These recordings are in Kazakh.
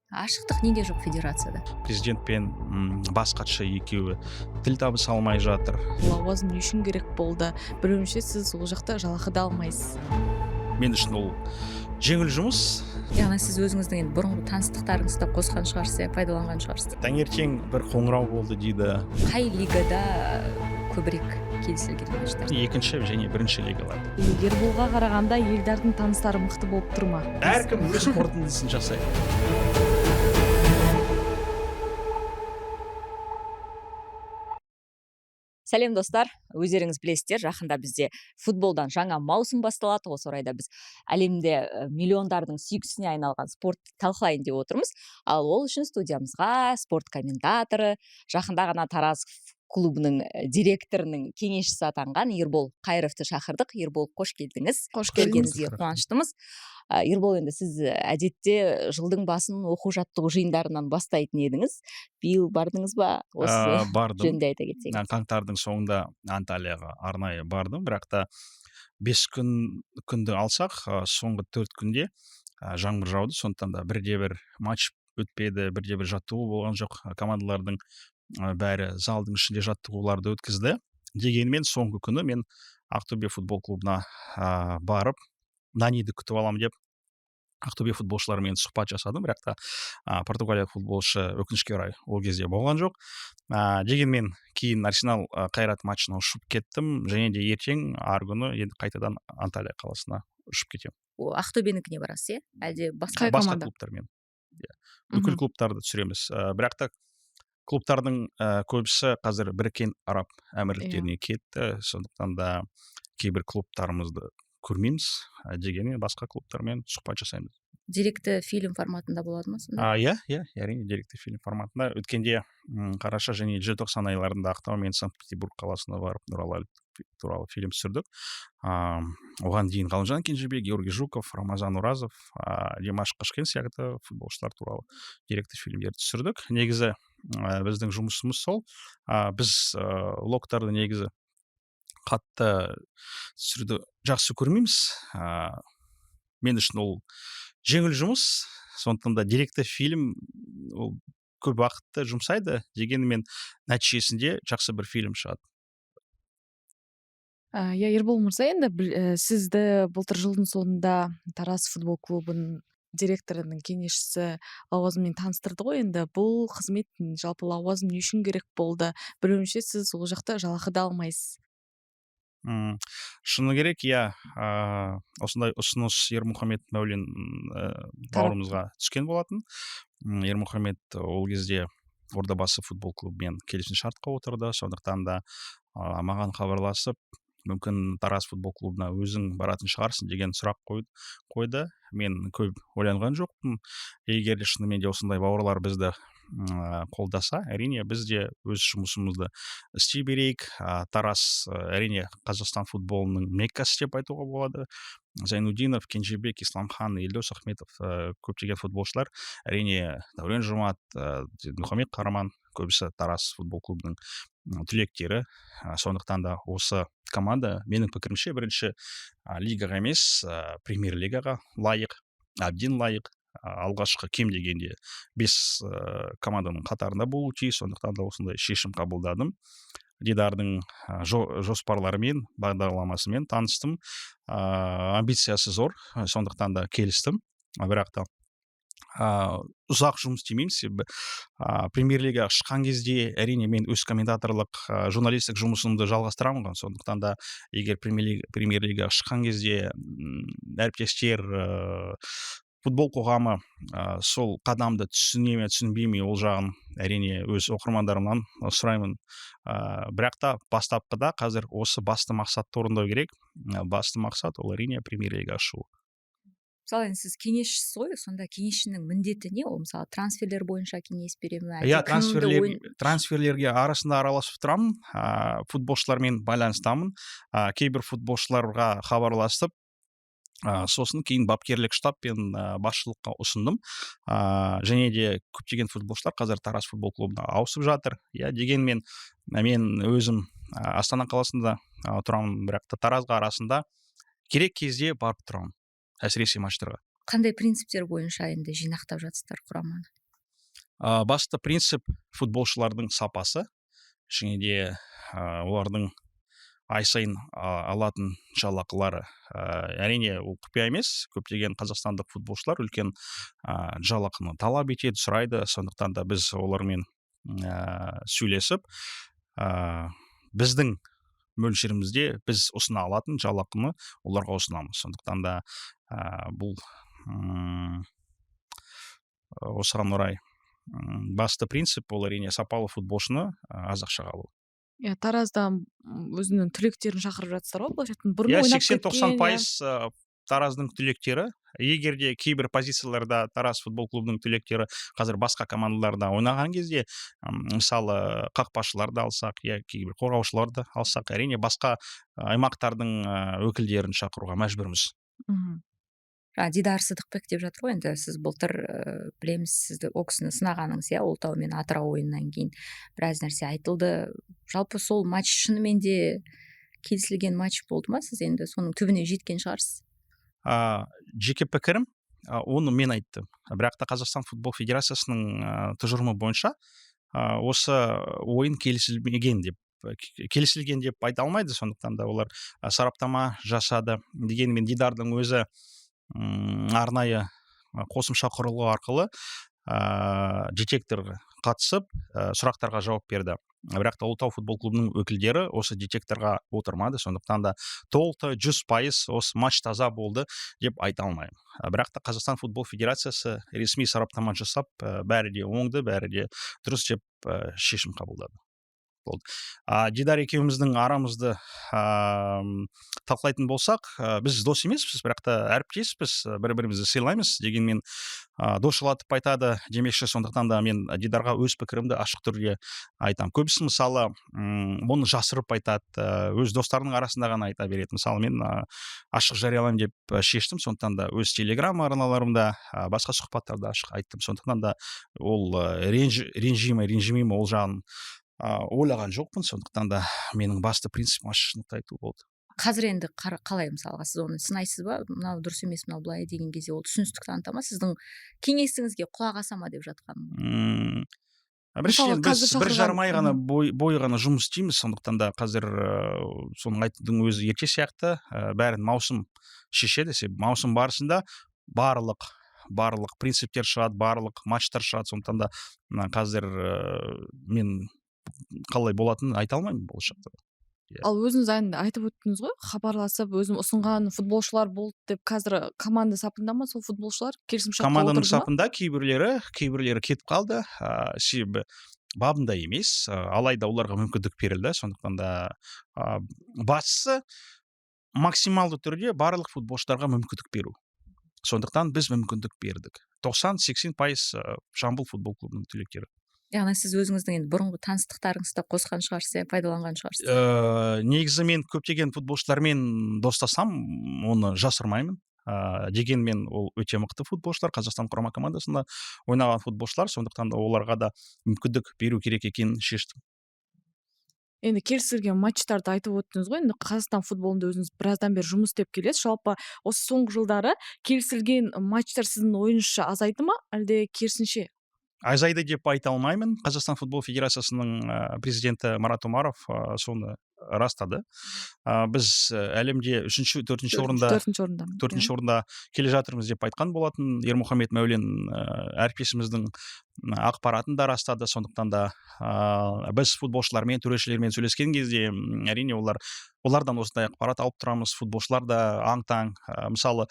Ашықтық неге жоқ федерацияда? Президент пен бас хатшы екеуі тіл табыса алмай жатыр. Лауазым не үшін керек болды? Білуімше, сіз ол жақта жалақы да алмайсыз. Мен үшін ол жеңіл жұмыс. Яғни сіз өзіңіздің енді бұрынғы таныстықтарыңызды да қосқан шығарсыз, иә, пайдаланған шығарсыз. Таңертең бір қоңырау болды дейді. Қай лигада көбірек келісілген матчтар? Екінші және бірінші лигалар. Ерболға қарағанда Елдардың таныстары мықты болып тұр ма? Әркім өз қорытындысын жасайды. Сәлем, достар! Өздеріңіз білесіздер, жақында бізде футболдан жаңа маусым басталады. Осы орайда біз әлемде миллиондардың сүйіктісіне айналған спортты талқылайын деп отырмыз. Ал ол үшін студиямызға спорт комментаторы, жақында ғана Тараз клубының директорының кеңесшісі атанған Ербол Қайыровты шақырдық. Ербол, қош келдіңіз! Қош келдіңіз! Көргенімізге қуаныштымыз. Ербол, енді сіз әдетте жылдың басын оқу жаттығу жиындарынан бастайтын едіңіз. Биыл бардыңыз ба? Осы Бардым. жөнінде айта кетсеңіз. Қаңтардың соңында Анталияға арнайы бардым, бірақ та 5 күнді алсақ, соңғы 4 күнде жаңбыр жауды, сондықтан да бірде бір матч өтпеді, бірде бір жаттығу болған жоқ. Командалардың бәрі залдың ішінде жаттығуларды өткізді. Дегенмен соңғы күні мен Ақтөбе футбол клубына барып, Наниді күтіп аламын деп Ақтөбе футболшыларымен сұхбат жасадым, бірақ та португалиялық футболшы өкінішке орай ол кезде болған жоқ. Дегенмен кейін Арсенал Қайрат матчына ұшып кеттім және де ертең арғы күні енді қайтадан Анталия қаласына ұшып кетемін. О, Ақтөбенікіне барасыз, иә? Әлде басқа? Қай Басқа команда? клубтармен. Иә. Бүкіл клубтарды түсіреміз. Бірақ та клубтардың көбісі қазір Біріккен Араб Әмірліктеріне кетті, сондықтан да кейбір клубтарымызды көрмейміз, дегенмен басқа клубтармен сұхбат жасаймыз. Деректі фильм форматында болады ма сонда? Иә, әрине, деректі фильм форматында. Өткенде қараша және желтоқсан айларында Ақтау мен Санкт Петербург қаласына барып, Нұралы Әліпов туралы фильм түсірдік. Оған дейін Ғалымжан Кенжебек, Георгий Жуков, Рамазан Уразов, Димаш Қашкен сияқты футболшылар туралы деректі фильмдер түсірдік. Негізі, біздің жұмысымыз сол. Біз логтарды негізі қатты түсіруді жақсы көрмейміз. Мен үшін ол жеңіл жұмыс, сондықтан да деректі фильм ол көп уақытты жұмсайды, дегенмен нәтижесінде жақсы бір фильм шығады. Иә, Ербол мырза, енді сізді былтыр жылдың соңында Тараз футбол клубының директорының кеңесшісі лауазымымен таныстырды ғой. Енді бұл қызмет, жалпы лауазым не үшін керек болды? Білуімше, сіз ол жақта жалақы да алмайсыз. Шыны керек, иә, осындай ұсыныс Ермұхамед Мәулен бауырымызға түскен болатын. Ермұхамед ол кезде Ордабасы футбол клубымен келісімшартқа отырды, сондықтан да маған хабарласып, мүмкін Тараз футбол клубына өзің баратын шығарсың деген сұрақ қойды. Мен көп ойланған жоқпын. Егер де шынымен де осындай бауырлар бізді қолдаса, әрине біз де өз жұмысымызды істей берейік. Тараз, әрине Қазақстан футболының меккасы деп айтуға болады. Зайнудинов, Кенжебек, Исламхан, Елдос Ахметов, көптеген футболшылар, әрине Дәурен Жұмат, Мұхаммед Қараман, көбісі Тараз футбол клубының түлектері. Сондықтан да осы команда, менің пікірімше, бірінші лигаға емес, премьер лигаға лайық, әбден лайық. Алғашқы кем дегенде 5 команданың қатарында болуы тиіс. Сондықтан да осындай шешім қабылдадым. Дидардың жоспарларымен, бағдарламасымен таныстым. Амбициясы зор, сондықтан да келістім. Бірақ та ұзақ жұмыс істемеймін, себебі премьер лигаға шыққан кезде әрине мен өз комментаторлық, журналистік жұмысымды жалғастырамын ғой. Сондықтан да егер премьер лигаға шыққан кезде, әріптестер, футбол қоғамы, сол қадамды түсіне ме, түсінбей ме, ол жағын әрине өз оқырмандарымнан сұраймын. Бірақ та бастапқыда қазір осы басты мақсатты орындау керек. Басты мақсат ол әрине премьер лигаға шығу. Мысалы, енді сіз кеңесшісіз ғой, сонда кеңесшінің міндеті не? Ол мысалы трансферлер бойынша кеңес бере ме? Иә, Әлде кімді ойын трансферлерге арасында араласып тұрамын, футболшылармен байланыстамын. Кейбір футболшыларға хабарласып, сосын кейін бапкерлік штаб пен басшылыққа ұсындым. Және де көптеген футболшылар қазір Тараз футбол клубына ауысып жатыр. Иә, дегенмен мен өзім, Астана қаласында тұрамын, бірақ та Таразға арасында керек кезде барып тұрамын, әсіресе матчтарға. Қандай принциптер бойынша енді жинақтап жатсыздар құраманы? Басты принцип — футболшылардың сапасы және де олардың ай сайын алатын жалақылары. Әрине, ол құпия емес, көптеген қазақстандық футболшылар үлкен жалақыны талап етеді, сұрайды. Сондықтан да біз олармен сөйлесіп, біздің мөлшерімізде біз ұсына алатын жалақыны оларға ұсынамыз. Сондықтан да бұл осыған орай басты принцип ол, әрине, сапалы футболшыны аз ақшаға алу. Иә, Тараздан өзінің түлектерін шақырып жатсыздар ғой, былайша айтқанда, бұрын Иә, ойнап 80-90 кеткен, иә. пайыз Тараздың түлектері. Егер де кейбір позицияларда Тараз футбол клубының түлектері қазір басқа командаларда ойнаған кезде, мысалы, қақпашыларды алсақ, иә, кейбір қорғаушыларды алсақ, әрине, басқа аймақтардың өкілдерін шақыруға мәжбүрміз. Жаңа Дидар Сыдықбек деп жатыр ғой енді. Сіз былтыр, білеміз, сізді, ол кісіні сынағаныңыз, иә, Ұлытау мен Атырау ойынынан кейін біраз нәрсе айтылды. Жалпы, сол матч шынымен де келісілген матч болды ма? Сіз енді соның түбіне жеткен шығарсыз. Жеке пікірім, оны мен айттым, бірақ та Қазақстан футбол федерациясының тұжырымы бойынша осы ойын келісілмеген деп, келісілген деп айта алмайды. Сондықтан да олар сараптама жасады. Дегенмен Дидардың өзі арнайы қосымша құрылғы арқылы детекторға қатысып, сұрақтарға жауап берді. Бірақ та Ұлытау футбол клубының өкілдері осы детекторға отырмады. Сондықтан да толықтай 100% осы матч таза болды деп айта алмаймын. Бірақ та Қазақстан футбол федерациясы ресми сараптама жасап, бәрі де оңды, бәрі де дұрыс деп шешім қабылдады. Болды. Дидар екеуміздің арамызды талқылайтын болсақ, біз дос емеспіз, бірақ та әріптеспіз, бір бірімізді сыйлаймыз. Дегенмен дос жылатып айтады демекші, сондықтан да мен Дидарға өз пікірімді ашық түрде айтамын. Көбісі, мысалы, оны жасырып айтады, өз достарының арасында ғана айта береді. Мысалы, мен ашық жариялаймын деп шештім, сондықтан да өз телеграм арналарымда, басқа сұхбаттарда ашық айттым. Сондықтан да ол ренжи ме, ренжімей ме, ол жағын ойлаған жоқпын. Сондықтан да менің басты принципім ашық шындықты айту болды. Қазір енді қалай, мысалға, сіз оны сынайсыз ба, мынау дұрыс емес, мынау былай деген кезде ол түсіністік таныта ма, сіздің кеңесіңізге құлақ аса ма деп жатқаным? Біріншіден, Мысалы, біз қазір бір жарым ай ғана шақырған бойы ғана жұмыс істейміз. Сондықтан да қазір соны айтудың өзі ерте сияқты. Бәрін маусым шешеді, себебі маусым барысында барлық принциптер шығады, барлық матчтар шығады. Сондықтан да мына қазір мен қалай болатынын айта алмаймын болашақта. Иә. Ал өзіңіз енді айтып өттіңіз ғой, хабарласып, өзім ұсынған футболшылар болды деп. Қазір команда сапында ма сол футболшылар, келісімшартқа Команданың отырды ма? сапында кейбіреулері кетіп қалды, себебі бабында емес, алайда оларға мүмкіндік берілді. Сондықтан да бастысы максималды түрде барлық футболшыларға мүмкіндік беру. Сондықтан біз мүмкіндік бердік. 90-80% Жамбыл футбол клубының түлектері. Яғни сіз өзіңіздің енді бұрынғы таныстықтарыңызды да қосқан шығарсыз, иә, пайдаланған шығарсыз. Негізі мен көптеген футболшылармен достасам, оны жасырмаймын. Дегенмен ол өте мықты футболшылар, Қазақстан құрама командасында ойнаған футболшылар, сондықтан да оларға да мүмкіндік беру керек екенін шештім. Енді келісілген матчтарды айтып өттіңіз ғой. Енді Қазақстан футболында өзіңіз біраздан бері жұмыс істеп келесіз. Жалпы, осы соңғы жылдары келісілген матчтар сіздің ойыңызша азайды ма, әлде керісінше? Азайды деп айта алмаймын. Қазақстан футбол федерациясының президенті Марат Омаров соны растады. Біз әлемде үшінші, төртінші орында, Төртінші орында. төртінші орында келе жатырмыз деп айтқан болатын. Ермұхамед Мәулен әріптесіміздің ақпаратын да растады. Сондықтан да біз футболшылармен, төрешілермен сөйлескен кезде, әрине, олардан осындай ақпарат алып тұрамыз. Футболшылар да аң таң. Мысалы,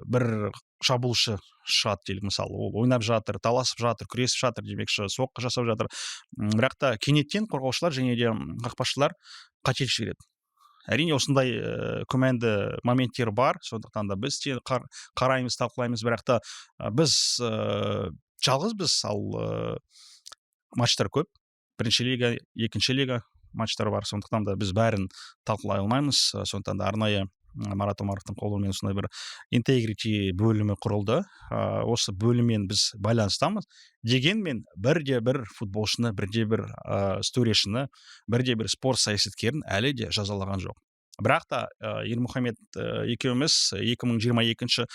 бір шабуылшы шығады делік, мысалы, ол ойнап жатыр, таласып жатыр, күресіп жатыр демекші, соққы жасап жатыр. Бірақ та кенеттен қорғаушылар және де қақпашылар қателік жібереді. Әрине, осындай күмәнді моменттер бар. Сондықтан да біз де қараймыз, талқылаймыз. Бірақ та біз жалғызбыз, ал матчтар көп, бірінші лига, екінші лига матчтар бар. Сондықтан да біз бәрін талқылай алмаймыз. Сондықтан да арнайы Марат Омаровтың қолымен осындай бір интегрити бөлімі құрылды. Осы бөліммен біз байланыстамыз. Дегенмен бірде бір футболшыны, бірде бір төрешіні, бірде бір спорт саясаткерін әлі де жазалаған жоқ. Бірақ та Ермұхамед екеуміз 2022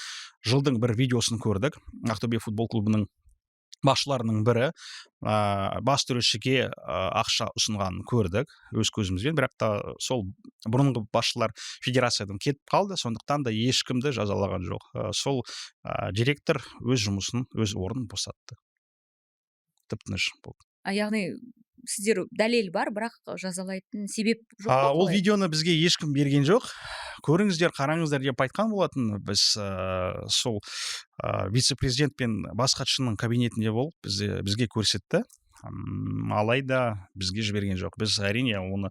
жылдың бір видеосын көрдік. Ақтөбе футбол клубының басшыларының бірі бас төрешіге ақша ұсынғанын көрдік өз көзімізбен. Бірақ та сол бұрынғы басшылар федерациядан кетіп қалды, сондықтан да ешкімді жазалаған жоқ. Сол директор өз жұмысын, өз орнын босатты, тып тыныш болды. Яғни сіздер дәлел бар, бірақ жазалайтын себеп жоқ па? Ол Қалай? видеоны бізге ешкім берген жоқ. Көріңіздер, қараңыздар деп айтқан болатын. Біз сол вице-президент пен бас хатшының кабинетінде болып, бізге көрсетті. Алайда бізге жіберген жоқ. Біз, әрине, оны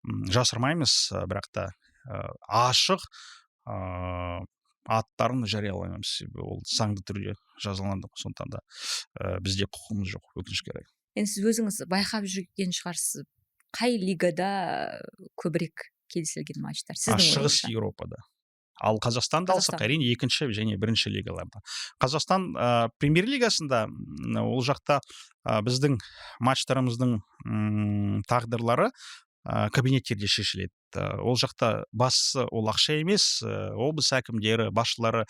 жасырмаймыз, бірақ та ашық аттарын жарияламаймыз, себебі ол заңды түрде жазаланды. Сондықтан да бізде құқығымыз жоқ, өкінішке орай. Енді сіз өзіңіз байқап жүрген шығарсыз, қай лигада көбірек келісілген матчтар, сіздің Шығыс ойыңызша? Еуропада. Ал Қазақстанды алсақ, Қазақстан. әрине, екінші және бірінші лигаларда. Қазақстан премьер лигасында ол жақта біздің матчтарымыздың тағдырлары кабинеттерде шешіледі. Ол жақта бастысы ол ақша емес, облыс әкімдері, басшылары,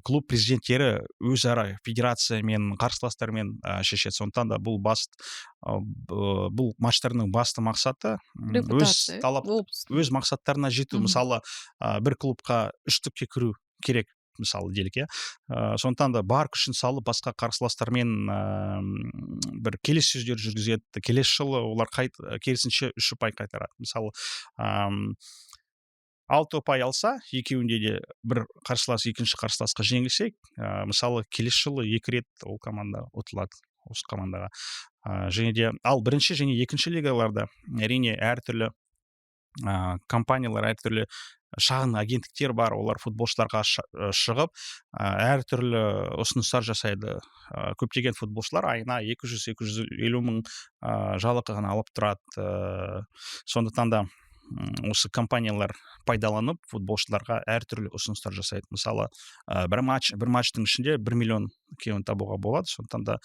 клуб президенттері өзара федерациямен, қарсыластармен шешеді. Сондықтан да бұл матчтардың басты мақсаты өз Репутация, талап, облыс. өз мақсаттарына жету. Мысалы, бір клубқа үштікке кіру керек, мысалы, делік, иә. Сондықтан да бар күшін салып, басқа қарсыластармен бір келіссөздер жүргізеді. Келесі жылы олар керісінше 3 ұпай қайтарады. Мысалы, 6 ұпай алса, екеуінде де бір қарсылас екінші қарсыласқа жеңілсе, мысалы, келесі жылы екі рет ол команда ұтылады осы командаға. Және де ал бірінші және екінші лигаларда, әрине, әртүрлі компаниялар, әртүрлі шағын агенттіктер бар. Олар футболшыларға шығып, әртүрлі ұсыныстар жасайды. Көптеген футболшылар айына 200-250 мың жалақы ғана алып тұрады. Сондықтан да осы компаниялар пайдаланып, футболшыларға әртүрлі ұсыныстар жасайды. Мысалы, бір матчтың ішінде 1 миллион кеуін табуға болады. Сондықтан да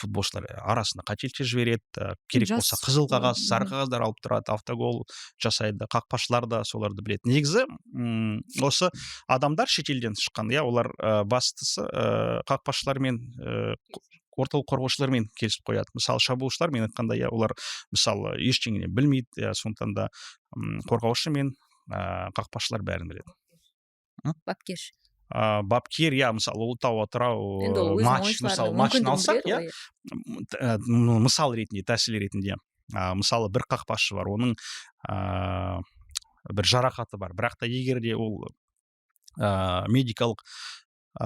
футболшылар арасында қателік те жібереді, керек болса, Жас қызыл қағаз, сары қағаздар алып тұрады, автогол жасайды. Қақпашылар да соларды біледі. Негізі осы адамдар шетелден шыққан, иә, олар бастысы қақпашылармен, орталық қорғаушылармен келісіп қояды. Мысалы, шабуылшылар, мен айтқандай, иә, олар, мысалы, ештеңені білмейді, иә. Сондықтан да қорғаушы мен қақпашылар бәрін біледі. Бапкер. Бапкер, иә. Мысалы, Ұлытау, Атырау Енді ол өзінің матч, ойыншыларының мысалы, матчын мүмкіндігін алсақ, біледі иә, ғой. Мысал ретінде, тәсіл ретінде, мысалы, бір қақпашы бар, оның бір жарақаты бар. Бірақ та егер де ол медикалық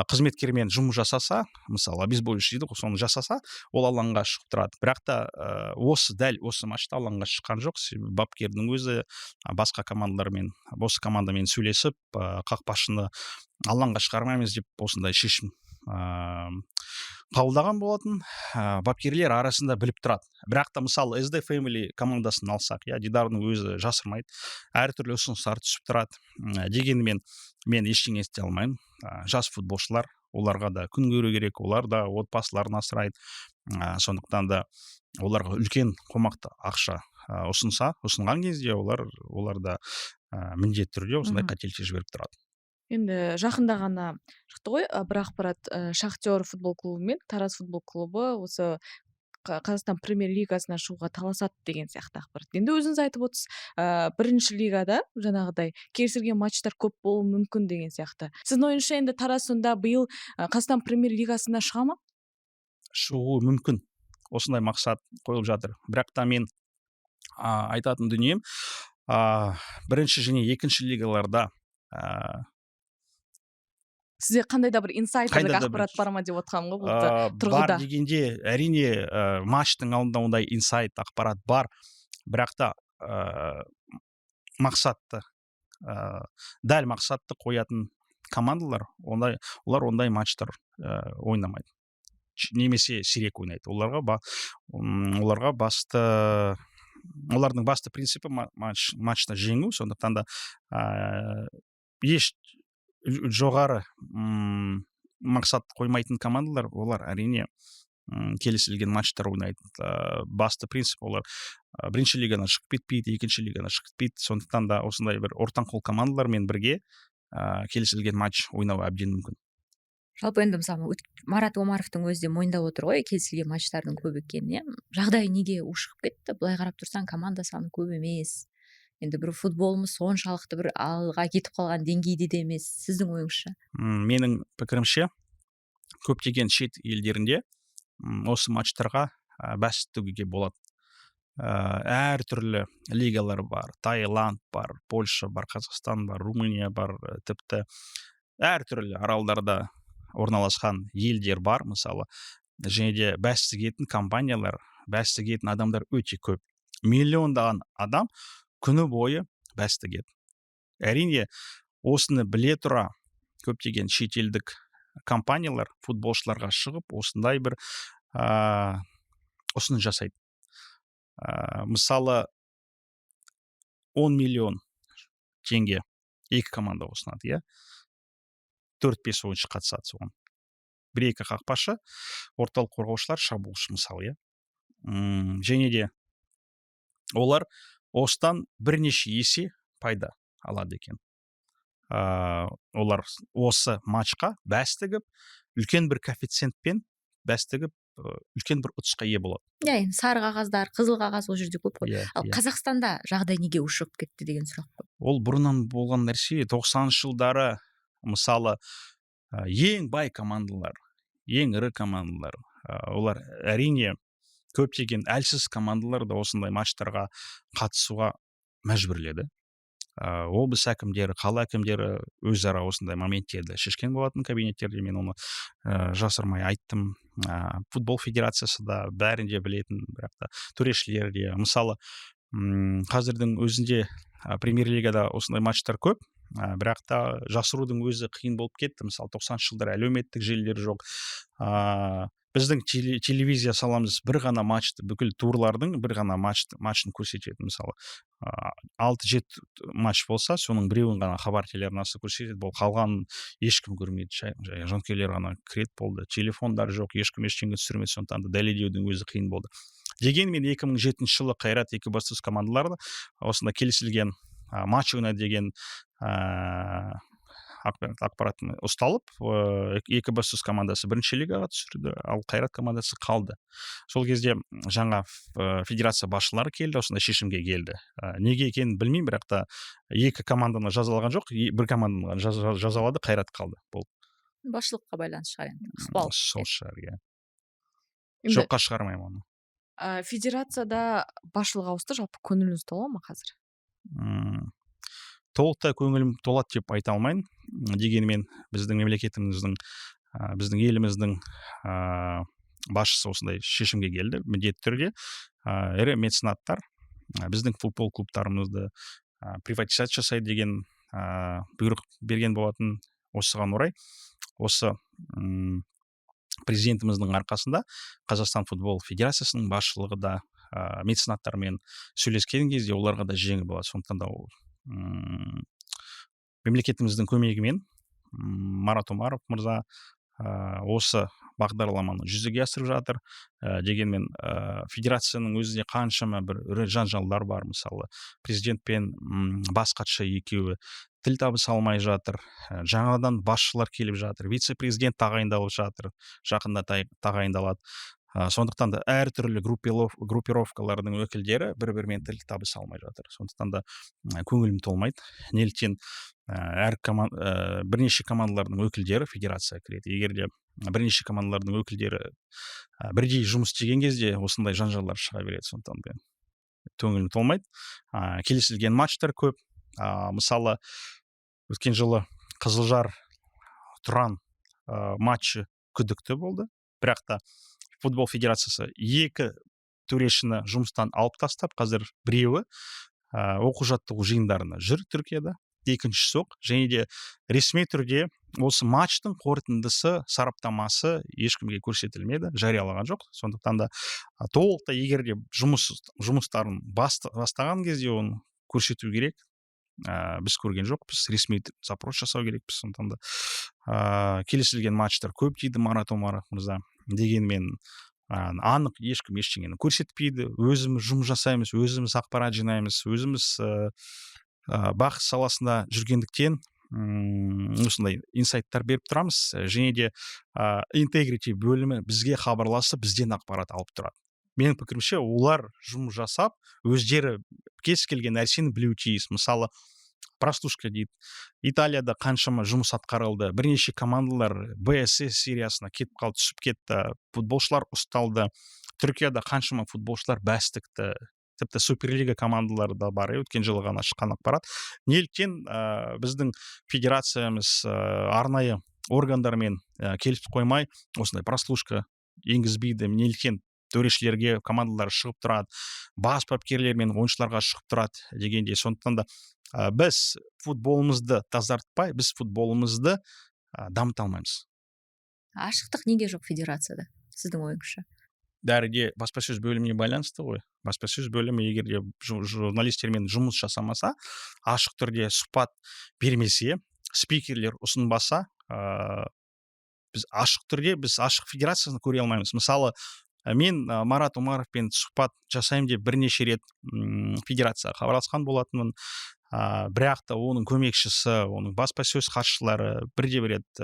қызметкермен жұмыс жасаса, мысалы, обезболивающий дейді ғой, соны жасаса, ол алаңға шығып тұрады. Бірақ та осы дәл осы матчта алаңға шыққан жоқ, себебі бапкердің өзі басқа командалармен, осы командамен сөйлесіп, қақпашыны алаңға шығармаймыз деп осындай шешім қабылдаған болатын. Бапкерлер арасында біліп тұрады. Бірақ та, мысалы, SD Family командасын алсақ, иә, Дидардың өзі жасырмайды, әртүрлі ұсыныстар түсіп тұрады. Дегенмен мен ештеңе істей алмаймын. Жас футболшылар, оларға да күн көру керек, олар да отбасыларын асырайды. Сондықтан да оларға үлкен қомақты ақша ұсынса, ұсынған кезде олар да міндетті түрде осындай қателіктер жіберіп тұрады. Енді жақында ғана шықты ғой бір ақпарат: Шахтер футбол клубы мен Тараз футбол клубы осы Қазақстан премьер лигасына шығуға таласады деген сияқты ақпарат. Енді өзіңіз айтып отырсыз, бірінші лигада жаңағыдай келісілген матчтар көп болуы мүмкін деген сияқты. Сіздің ойыңызша, енді Тараз сонда биыл Қазақстан премьер лигасына шыға ма? Шығуы мүмкін, осындай мақсат қойылып жатыр. Бірақ та мен айтатын дүнием, бірінші және екінші лигаларда Сізде қандай да бір инсайдерлік Қандай да бір ақпарат бар ма деп отырғаным ғой бұл Бар тұрғыда. дегенде, әрине, матчтың алдында ондай инсайт ақпарат бар. Бірақ та мақсатты, дәл мақсатты қоятын командалар ондай, олар ондай матчтар ойнамайды немесе сирек ойнайды. Оларға басты, олардың басты принципі матчта жеңу. Сондықтан да еш жоғары мақсат қоймайтын командалар, олар, әрине, Келісілген матчтар ойнайды. Басты принцип: олар бірінші лигадан шығып кетпейді, екінші лигадан шығып кетпейді. Сондықтан да осындай бір ортаңқол командалармен бірге келісілген матч ойнау әбден мүмкін. Жалпы енді, мысалы, Марат Омаровтың өзі де мойындап отыр ғой келісілген матчтардың көп екенін, иә. Жағдай неге ушығып кетті? Былай қарап тұрсаң, команда саны көп емес, енді бір футболымыз соншалықты бір алға кетіп қалған деңгейде де емес. Сіздің ойыңызша? Менің пікірімше, көптеген шет елдерінде осы матчтарға бәс тігуге болады. Әртүрлі лигалар бар: Таиланд бар, Польша бар, Қазақстан бар, Румыния бар, тіпті әртүрлі аралдарда орналасқан елдер бар, мысалы. Және де бәс тігетін компаниялар, бәс тігетін адамдар өте көп. Миллиондаған адам күні бойы бәс тігеді. Әрине, осыны біле тұра, көптеген шетелдік компаниялар футболшыларға шығып, осындай бір ұсыныс жасайды. Мысалы, 10 миллион теңге екі команда ұсынады, иә. Төрт бес ойыншы қатысады соған: бір екі қақпашы, орталық қорғаушылар, шабуылшы, мысалы, иә. Және де олар осыдан бірнеше есе пайда алады екен. Олар осы матчқа бәс тігіп, үлкен бір коэффициентпен бәс тігіп, үлкен бір ұтысқа ие болады. Иә, енді сары қағаздар, қызыл қағаз ол жерде көп қой. Иә. Ал Қазақстанда жағдай неге ушығып кетті деген сұрақ қой. Ол бұрыннан болған нәрсе. 90-жылдары, мысалы, ең бай командалар, ең ірі командалар, олар, әрине, көптеген әлсіз командалар да осындай матчтарға қатысуға мәжбүрледі. Облыс әкімдері, қала әкімдері өзара осындай моменттерді шешкен болатын кабинеттерде, мен оны жасырмай айттым. Футбол федерациясы да бәрін де білетін, бірақ та төрешілер де, мысалы, қазірдің өзінде премьер лигада осындай матчтар көп, бірақ та жасырудың өзі қиын болып кетті. Мысалы, 90-жылдары әлеуметтік желілер жоқ. Біздің телевизия саламыз бір ғана матчты, бүкіл турлардың бір ғана матчын көрсетеді. Мысалы, алты жеті матч болса, соның біреуін ғана Хабар телеарнасы көрсетеді. Бұл қалғанын ешкім көрмейді, жай жанкүйерлер ғана кіреді, болды. Телефондар жоқ, ешкім ештеңе түсірмейді, сондықтан да дәлелдеудің өзі қиын болды. Дегенмен 2007 жылы Қайрат, Екібастұз командалары осында келісілген матч ойнады деген ақпарат ұсталып, Екібастұз командасы бірінші лигаға түсірді, ал Қайрат командасы қалды. Сол кезде жаңа федерация басшылары келді, осындай шешімге келді. Неге екенін білмеймін, бірақ та екі команданы жазалаған жоқ, бір команданы ғана жазалады, Қайрат қалды, болды. Басшылыққа байланысты шығар енді, ықпал. Сол шығар, иә. Енді Жоққа шығармаймын оны. Федерацияда басшылық ауысты, жалпы көңіліңіз тола ма қазір? Толықтай көңілім толады деп айта алмаймын. Дегенмен біздің мемлекетіміздің, біздің еліміздің басшысы осындай шешімге келді: міндетті түрде ірі меценаттар біздің футбол клубтарымызды приватизация жасайды деген бұйрық берген болатын. Осыған орай, осы президентіміздің арқасында Қазақстан футбол федерациясының басшылығы да меценаттармен сөйлескен кезде оларға да жеңіл болады. Сондықтан да ол мемлекетіміздің көмегімен Марат Омаров мырза осы бағдарламаны жүзеге асырып жатыр. Дегенмен федерацияның өзінде қаншама бір ірі жанжалдар бар. Мысалы, президент пен бас хатшы екеуі тіл табыса алмай жатыр. Жаңадан басшылар келіп жатыр, вице президент тағайындалып жатыр, жақында тағайындалады. Сондықтан да әртүрлі группировкалардың өкілдері бір бірімен тіл табыса алмай жатыр. Сондықтан да көңілім толмайды. Неліктен әр бірнеше командалардың өкілдері федерацияға кіреді? Егер де бірнеше командалардың өкілдері бірдей жұмыс істеген кезде, осындай жанжалдар шыға береді. Сондықтан да көңілім толмайды. Келісілген матчтар көп. Мысалы, өткен жылы Қызылжар Тұран матчы күдікті болды, бірақ та футбол федерациясы екі төрешіні жұмыстан алып тастап, қазір біреуі оқу жаттығу жиындарына жүр Түркияда, екіншісі жоқ. Және де ресми түрде осы матчтың қорытындысы, сараптамасы ешкімге көрсетілмеді, жариялаған жоқ. Сондықтан да толықтай, егер де жұмыстарын бастаған кезде оны көрсету керек. Біз көрген жоқпыз, ресми запрос жасау керекпіз. Сондықтан да келісілген матчтар көп дейді Марат Омаров мырза. Дегенмен Анық ешкім ештеңені көрсетпейді. Өзіміз жұмыс жасаймыз, өзіміз ақпарат жинаймыз, өзіміз бақ саласында жүргендіктен осындай инсайттар беріп тұрамыз. Және де integrity бөлімі бізге хабарласып, бізден ақпарат алып тұрады. Менің пікірімше, олар жұмыс жасап, өздері кез келген нәрсені білуі тиіс. Мысалы, прослушка дейді. Италияда қаншама жұмыс атқарылды, бірнеше командалар Б, С сериясына кетіп қалды, түсіп кетті, футболшылар ұсталды. Түркияда қаншама футболшылар бәс тікті, тіпті суперлига командалары да бар, иә, өткен жылы ғана шыққан ақпарат. Неліктен біздің федерациямыз арнайы органдармен келісіп қоймай, осындай прослушка енгізбейді? Неліктен төрешілерге командалар шығып тұрады, бас бапкерлер мен ойыншыларға шығып тұрады дегендей? Сондықтан да біз футболымызды тазартпай, біз футболымызды дамыта алмаймыз. Ашықтық неге жоқ федерацияда, сіздің ойыңызша? Бәрі де баспасөз бөліміне байланысты ғой. Баспасөз бөлімі егер де журналистермен жұмыс жасамаса, ашық түрде сұхбат бермесе, спикерлер ұсынбаса, біз ашық түрде, біз ашық федерацияны көре алмаймыз. Мысалы, мен Марат Омаровпен сұхбат жасаймын деп бірнеше рет федерацияға хабарласқан болатынмын. Бірақ та оның көмекшісі, оның баспасөз хатшылары бірде бір рет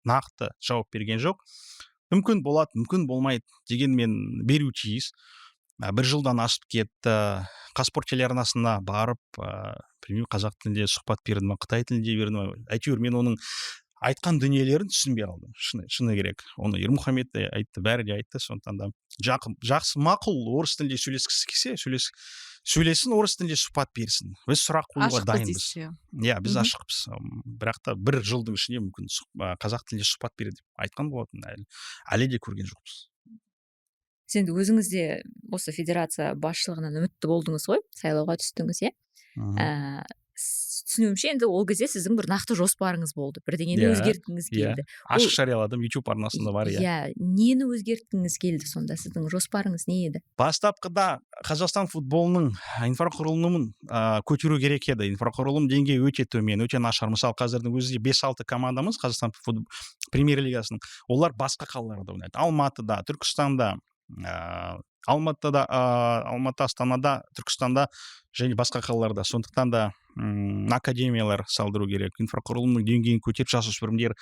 нақты жауап берген жоқ. Мүмкін болады, мүмкін болмайды, дегенмен беру тиіс. Бір жылдан асып кетті. Қазспорт телеарнасына барып, білмеймін, қазақ тілінде сұхбат берді ма, қытай тілінде берді ма, әйтеуір мен оның айтқан дүниелерін түсінбей қалдым, шыны керек. Оны Ермұхамед те айтты, бәрі де айтты. Сондықтан да жақсы, мақұл, орыс тілінде сөйлескісі келсе, сөйлесін, орыс тілінде сұхбат берсін, біз сұрақ қоюға Ашықпыз дайынбыз. дейсіз, иә. Иә, біз ашықпыз. Бірақ та бір жылдың ішінде мүмкін қазақ тілінде сұхбат береді деп айтқан болатын, әлі де көрген жоқпыз. Сіз енді өзіңіз де осы федерация басшылығынан үмітті болдыңыз ғой, сайлауға түстіңіз, иә? Мхм. Түсінуімше, енді ол кезде сіздің бір нақты жоспарыңыз болды, бірдеңені өзгерткіңіз келді. Ашық жарияладым, YouTube арнасында бар, иә. Иә, нені өзгерткіңіз келді сонда, сіздің жоспарыңыз не еді? Бастапқыда Қазақстан футболының инфрақұрылымын көтеру керек еді. Инфрақұрылым деңгейі өте төмен, өте нашар. Мысалы, қазірдің өзінде 5-6 командамыз Қазақстан премьер лигасының, олар басқа қалаларда ойнайды: Алматыда, Түркістанда, Алматыда, Алматы, Астанада, Түркістанда және басқа қалаларда. Сондықтан да академиялар салдыру керек, инфрақұрылымның деңгейін көтеріп, жасөспірімдер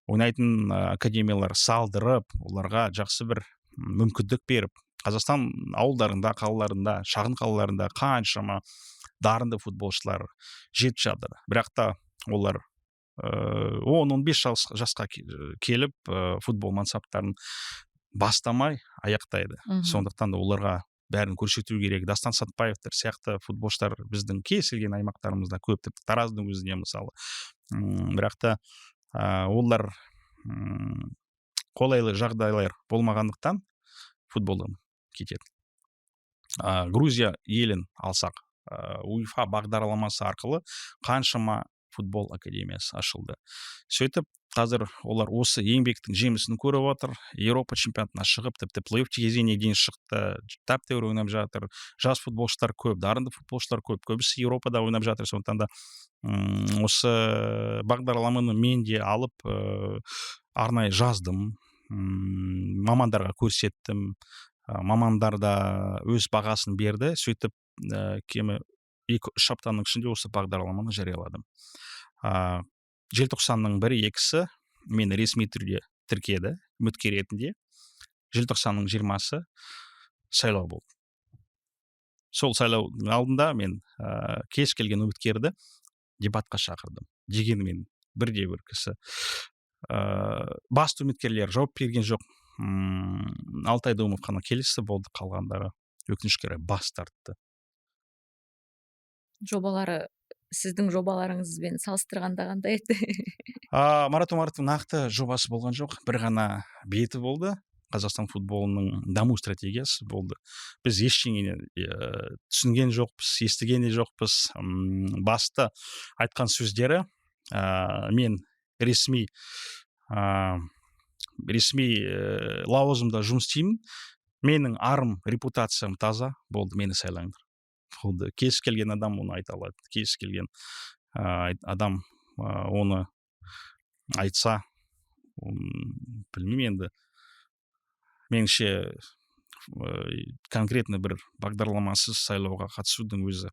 ойнайтын академиялар салдырып, оларға жақсы бір мүмкіндік беріп. Қазақстан ауылдарында, қалаларында, шағын қалаларында қаншама дарынды футболшылар жетіп жатыр, бірақ та олар 10-15 жасқа келіп, футбол мансаптарын бастамай аяқтайды. Сондықтан да оларға бәрін көрсету керек. Дастан Сатпаевтар сияқты футболшылар біздің кез келген аймақтарымызда көп, тіпті Тараздың өзінде, мысалы. Бірақ та олар қолайлы жағдайлар болмағандықтан футболдан кетеді. Грузия елін алсақ, УЕФА бағдарламасы арқылы қаншама футбол академиясы ашылды. Сөйтіп, қазір олар осы еңбектің жемісін көріп отыр. Еуропа чемпионатына шығып, тіпті плей-офф кезеңіне дейін шықты, тәп тәуір ойнап жатыр. Жас футболшылар көп, дарынды футболшылар көп, көбісі Еуропада ойнап жатыр. Сондықтан да осы бағдарламаны мен де алып, арнайы жаздым, мамандарға көрсеттім. Мамандар да өз бағасын берді. Сөйтіп, кемі 2-3 аптаның ішінде осы бағдарламаны жарияладым. Желтоқсанның 1-і, 2-сі мені ресми түрде тіркеді үміткер ретінде. Желтоқсанның 20-сы сайлау болды. Сол сайлаудың алдында мен кез келген үміткерді дебатқа шақырдым. Дегенмен бірде бір кісі, басты үміткерлер жауап берген жоқ. Алтай Думов қана келісті, болды, қалғандары, өкінішке орай, бас тартты. Жобалары сіздің жобаларыңызбен салыстырғанда қандай еді? Марат Омаровтың нақты жобасы болған жоқ, бір ғана беті болды. Қазақстан футболының даму стратегиясы болды. Біз ештеңені түсінген жоқпыз, естіген де жоқпыз. Басты айтқан сөздері: мен ресми лауазымда жұмыс істеймін, менің арым, репутациям таза болды, мені сайлаңдар, болды. Кез келген адам оны айта алады, кез келген адам оны айтса, білмеймін енді. Меніңше, конкретно бір бағдарламасыз сайлауға қатысудың өзі,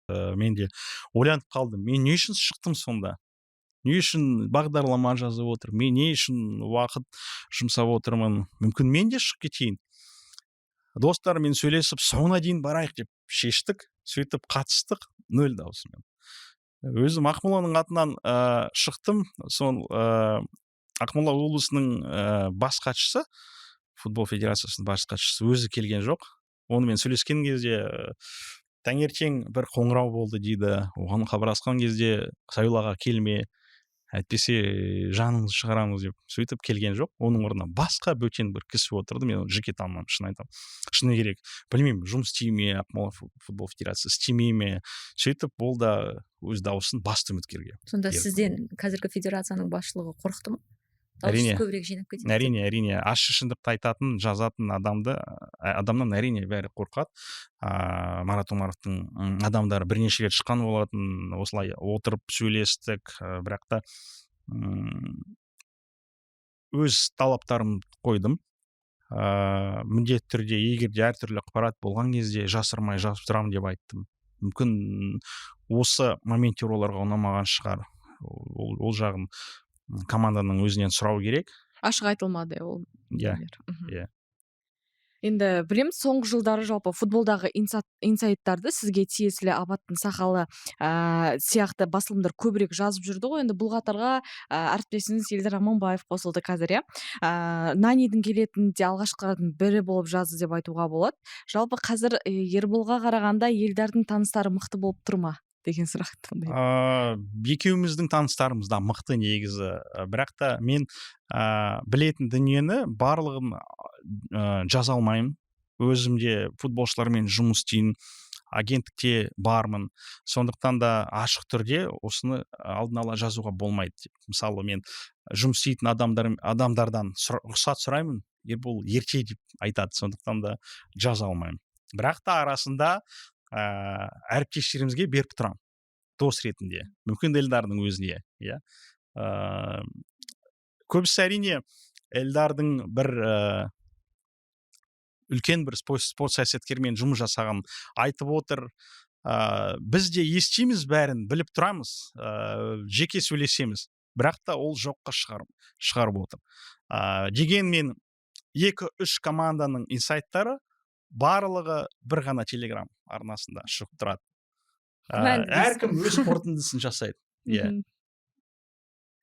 мен де ойланып қалдым: мен не үшін шықтым сонда, не үшін бағдарлама жазып отырмын, мен не үшін уақыт жұмсап отырмын? Мүмкін, мен де шығып кетейін. Достарыммен сөйлесіп, соңына дейін барайық деп шештік. Сөйтіп қатыстық нөл дауысымен. Өзім Ақмоланың атынан шықтым. Сол Ақмола облысының бас хатшысы, футбол федерациясының бас хатшысы өзі келген жоқ. Онымен сөйлескен кезде, таңертең бір қоңырау болды дейді. Оған хабарласқан кезде: «Сайлауға келме, әйтпесе жаныңызды шығарамыз», — деп. Сөйтіп келген жоқ. Оның орнына басқа бөтен бір кісі отырды. Мен оны жеке танымаймын, шын айтамын, шыны керек, білмеймін, жұмыс істей ме Ақмола футбол федерациясы, істемей ме. Сөйтіп ол да өз дауысын басты үміткерге Сонда берді. сізден қазіргі федерацияның басшылығы қорықты ма, дауыс Әрине. көбірек жинап кетеді деп? Әрине, ащы шындықты айтатын, жазатын адамды, адамнан, әрине, бәрі қорқады. Марат Омаровтың адамдары бірнеше рет шыққан болатын, осылай отырып сөйлестік, бірақ та өз талаптарымды қойдым. Міндетті түрде, егер де әртүрлі ақпарат болған кезде, жасырмай жазып тұрамын деп айттым. Мүмкін, осы моменттер оларға ұнамаған шығар. Ол жағын команданың өзінен сұрау керек. Ашық айтылмады ол Иә. нелер. Иә. Енді білеміз, соңғы жылдары жалпы футболдағы инсайттарды сізге тиесілі «Абаттың сақалы» сияқты басылымдар көбірек жазып жүрді ғой. Енді бұл қатарға әріптесіңіз Елдар Аманбаев қосылды қазір, иә. Нанидің келетінін де алғашқылардың бірі болып жазды деп айтуға болады. Жалпы қазір Ерболға қарағанда Елдардың таныстары мықты болып тұр ма деген сұрақ туындайды. Екеуміздің таныстарымыз да мықты негізі. Бірақ та мен білетін дүниені барлығын жаза алмаймын. Өзім де футболшылармен жұмыс істеймін, агенттікте бармын, сондықтан да ашық түрде осыны алдын ала жазуға болмайды деп. Мысалы, мен жұмыс істейтін адамдардан рұқсат сұраймын, Ербол ерте деп айтады, сондықтан да жаза алмаймын. Бірақ та арасында әріптестерімізге беріп тұрамын дос ретінде, мүмкін, Эльдардың өзіне, иә. Көбісі, әрине, Эльдардың бір үлкен бір спорт саясаткермен жұмыс жасағанын айтып отыр. Біз де естиміз, бәрін біліп тұрамыз, жеке сөйлесеміз, бірақ та ол жоққа шығарып отыр. Дегенмен екі үш команданың инсайттары барлығы бір ғана Телеграм арнасында шығып тұрады. Күмәнді дейсіз. Әркім өз қорытындысын жасайды, иә.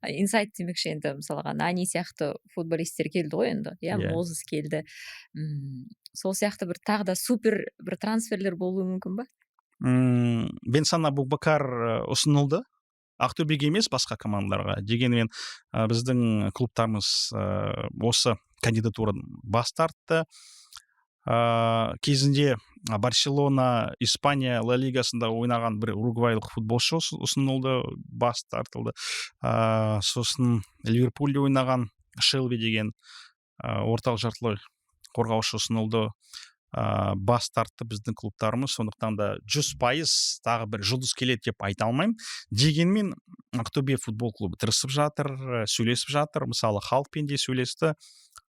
Инсайт демекші, енді мысалға, Нани сияқты футболисттер келді ғой енді, иә? Иә. Мозес келді. Сол сияқты бір тағы да супер бір трансферлер болуы мүмкін ба? Бенсан Абубакар ұсынылды Ақтөбеге емес, басқа командаларға. Дегенмен біздің клубтарымыз осы кандидатурадан бас тартты. Кезінде Барселона, Испания Ла Лигасында ойнаған бір уругвайлық футболшы ұсынылды, бас тартылды. Сосын Ливерпульде ойнаған Шелви деген орталық жартылай қорғаушы ұсынылды, бас тартты біздің клубтарымыз. Сондықтан да 100% тағы бір жұлдыз келеді деп айта алмаймын. Дегенмен Ақтөбе футбол клубы тырысып жатыр, сөйлесіп жатыр. Мысалы, Халықпен де сөйлесті.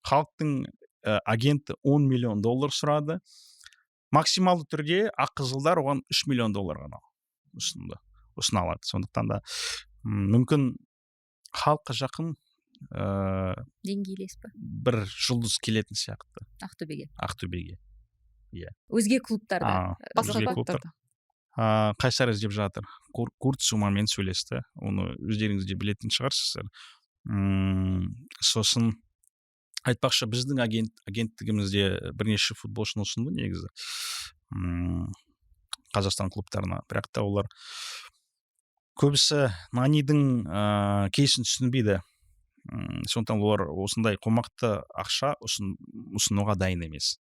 Халықтың агенті 10 миллион доллар сұрады. Максималды түрде аққызылдар оған 3 миллион доллар ғана ұсынды, ұсына алады. Сондықтан да мүмкін, халыққа жақын Деңгейлес па? бір жұлдыз келетін сияқты. Ақтөбеге? Ақтөбеге. Өзге клубтарда Басқа Өзге клубтар. клубтарда. Қайсар іздеп жатыр. Курт Сумамен сөйлесті, оны өздеріңіз де білетін шығарсыздар. Сосын айтпақшы, біздің агенттігімізде бірнеше футболшыны ұсынды негізі Қазақстан клубтарына, бірақ та олар көбісі Нанидің кейсін түсінбейді. Сондықтан олар осындай қомақты ақша ұсынуға дайын емес,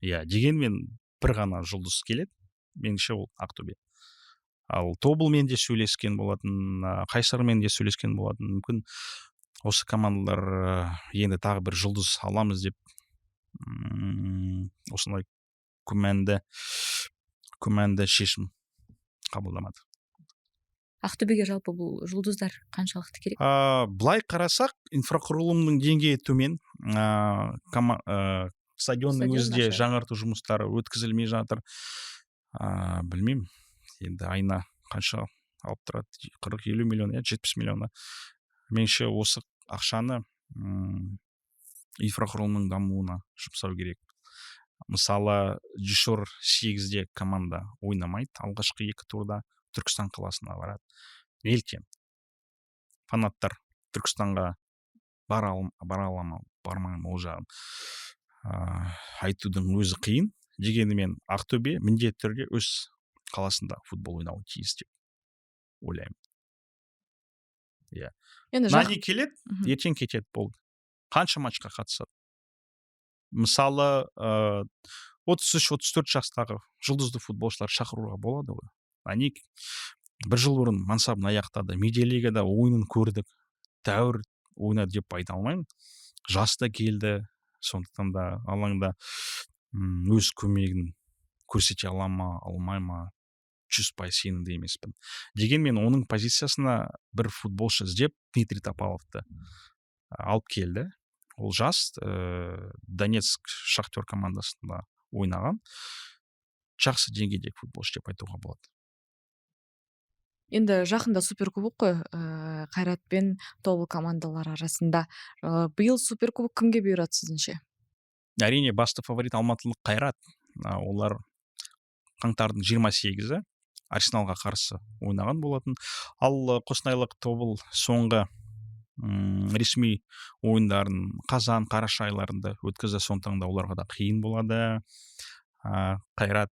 иә. Дегенмен бір ғана жұлдыз келеді, меніңше, ол Ақтөбе. Ал Тобылмен де сөйлескен болатын, Қайсармен де сөйлескен болатын. Мүмкін, осы командалар енді тағы бір жұлдыз аламыз деп осындай күмәнді шешім қабылдамады. Ақтөбеге жалпы бұл жұлдыздар қаншалықты керек? Былай қарасақ, инфрақұрылымның деңгейі төмен. Стадионның Стадион өзі де нашар. Жаңарту жұмыстары өткізілмей жатыр. Білмеймін енді, айына қанша алып тұрады, 40-50 миллион, иә, 70 миллион. Меніңше, осы ақшаны инфрақұрылымның дамуына жұмсау керек. Мысалы, ДЮСШОР 8-де команда ойнамайды, алғашқы екі турда Түркістан қаласына барады. Неліктен фанаттар Түркістанға бара ала ма, бармай ма, ол жағын айтудың өзі қиын. Дегенімен, Ақтөбе міндетті түрде өз қаласында футбол ойнауы тиіс деп ойлаймын, иә. Енді Нани келеді, ертең кетеді, болды. Қанша матчқа қатысады? Мысалы, 33-34 жастағы жұлдызды футболшылар шақыруға болады ғой. Нани бір жыл бұрын мансабын аяқтады. Медиалигада ойынын көрдік, тәуір ойнады деп айта алмаймын. Жас та келді, сондықтан да алаңда өз көмегін көрсете ала ма, алмай ма, 100% сенімді емеспін. Дегенмен, оның позициясына бір футболшы іздеп, Дмитрий Топаловты алып келді. Ол жас, Донецк Шахтер командасында ойнаған, жақсы деңгейдегі футболшы деп айтуға болады. Енді жақында суперкубок қой, Қайрат пен Тобыл командалары арасында. Биыл суперкубок кімге бұйырады, сіздіңше? Әрине, басты фаворит алматылық Қайрат. Олар қаңтардың 28-і Арсеналға қарсы ойнаған болатын. Ал қостанайлық Тобыл соңғы ресми ойындарын қазан, қараша айларында өткізді, сондықтан да оларға да қиын болады. Қайрат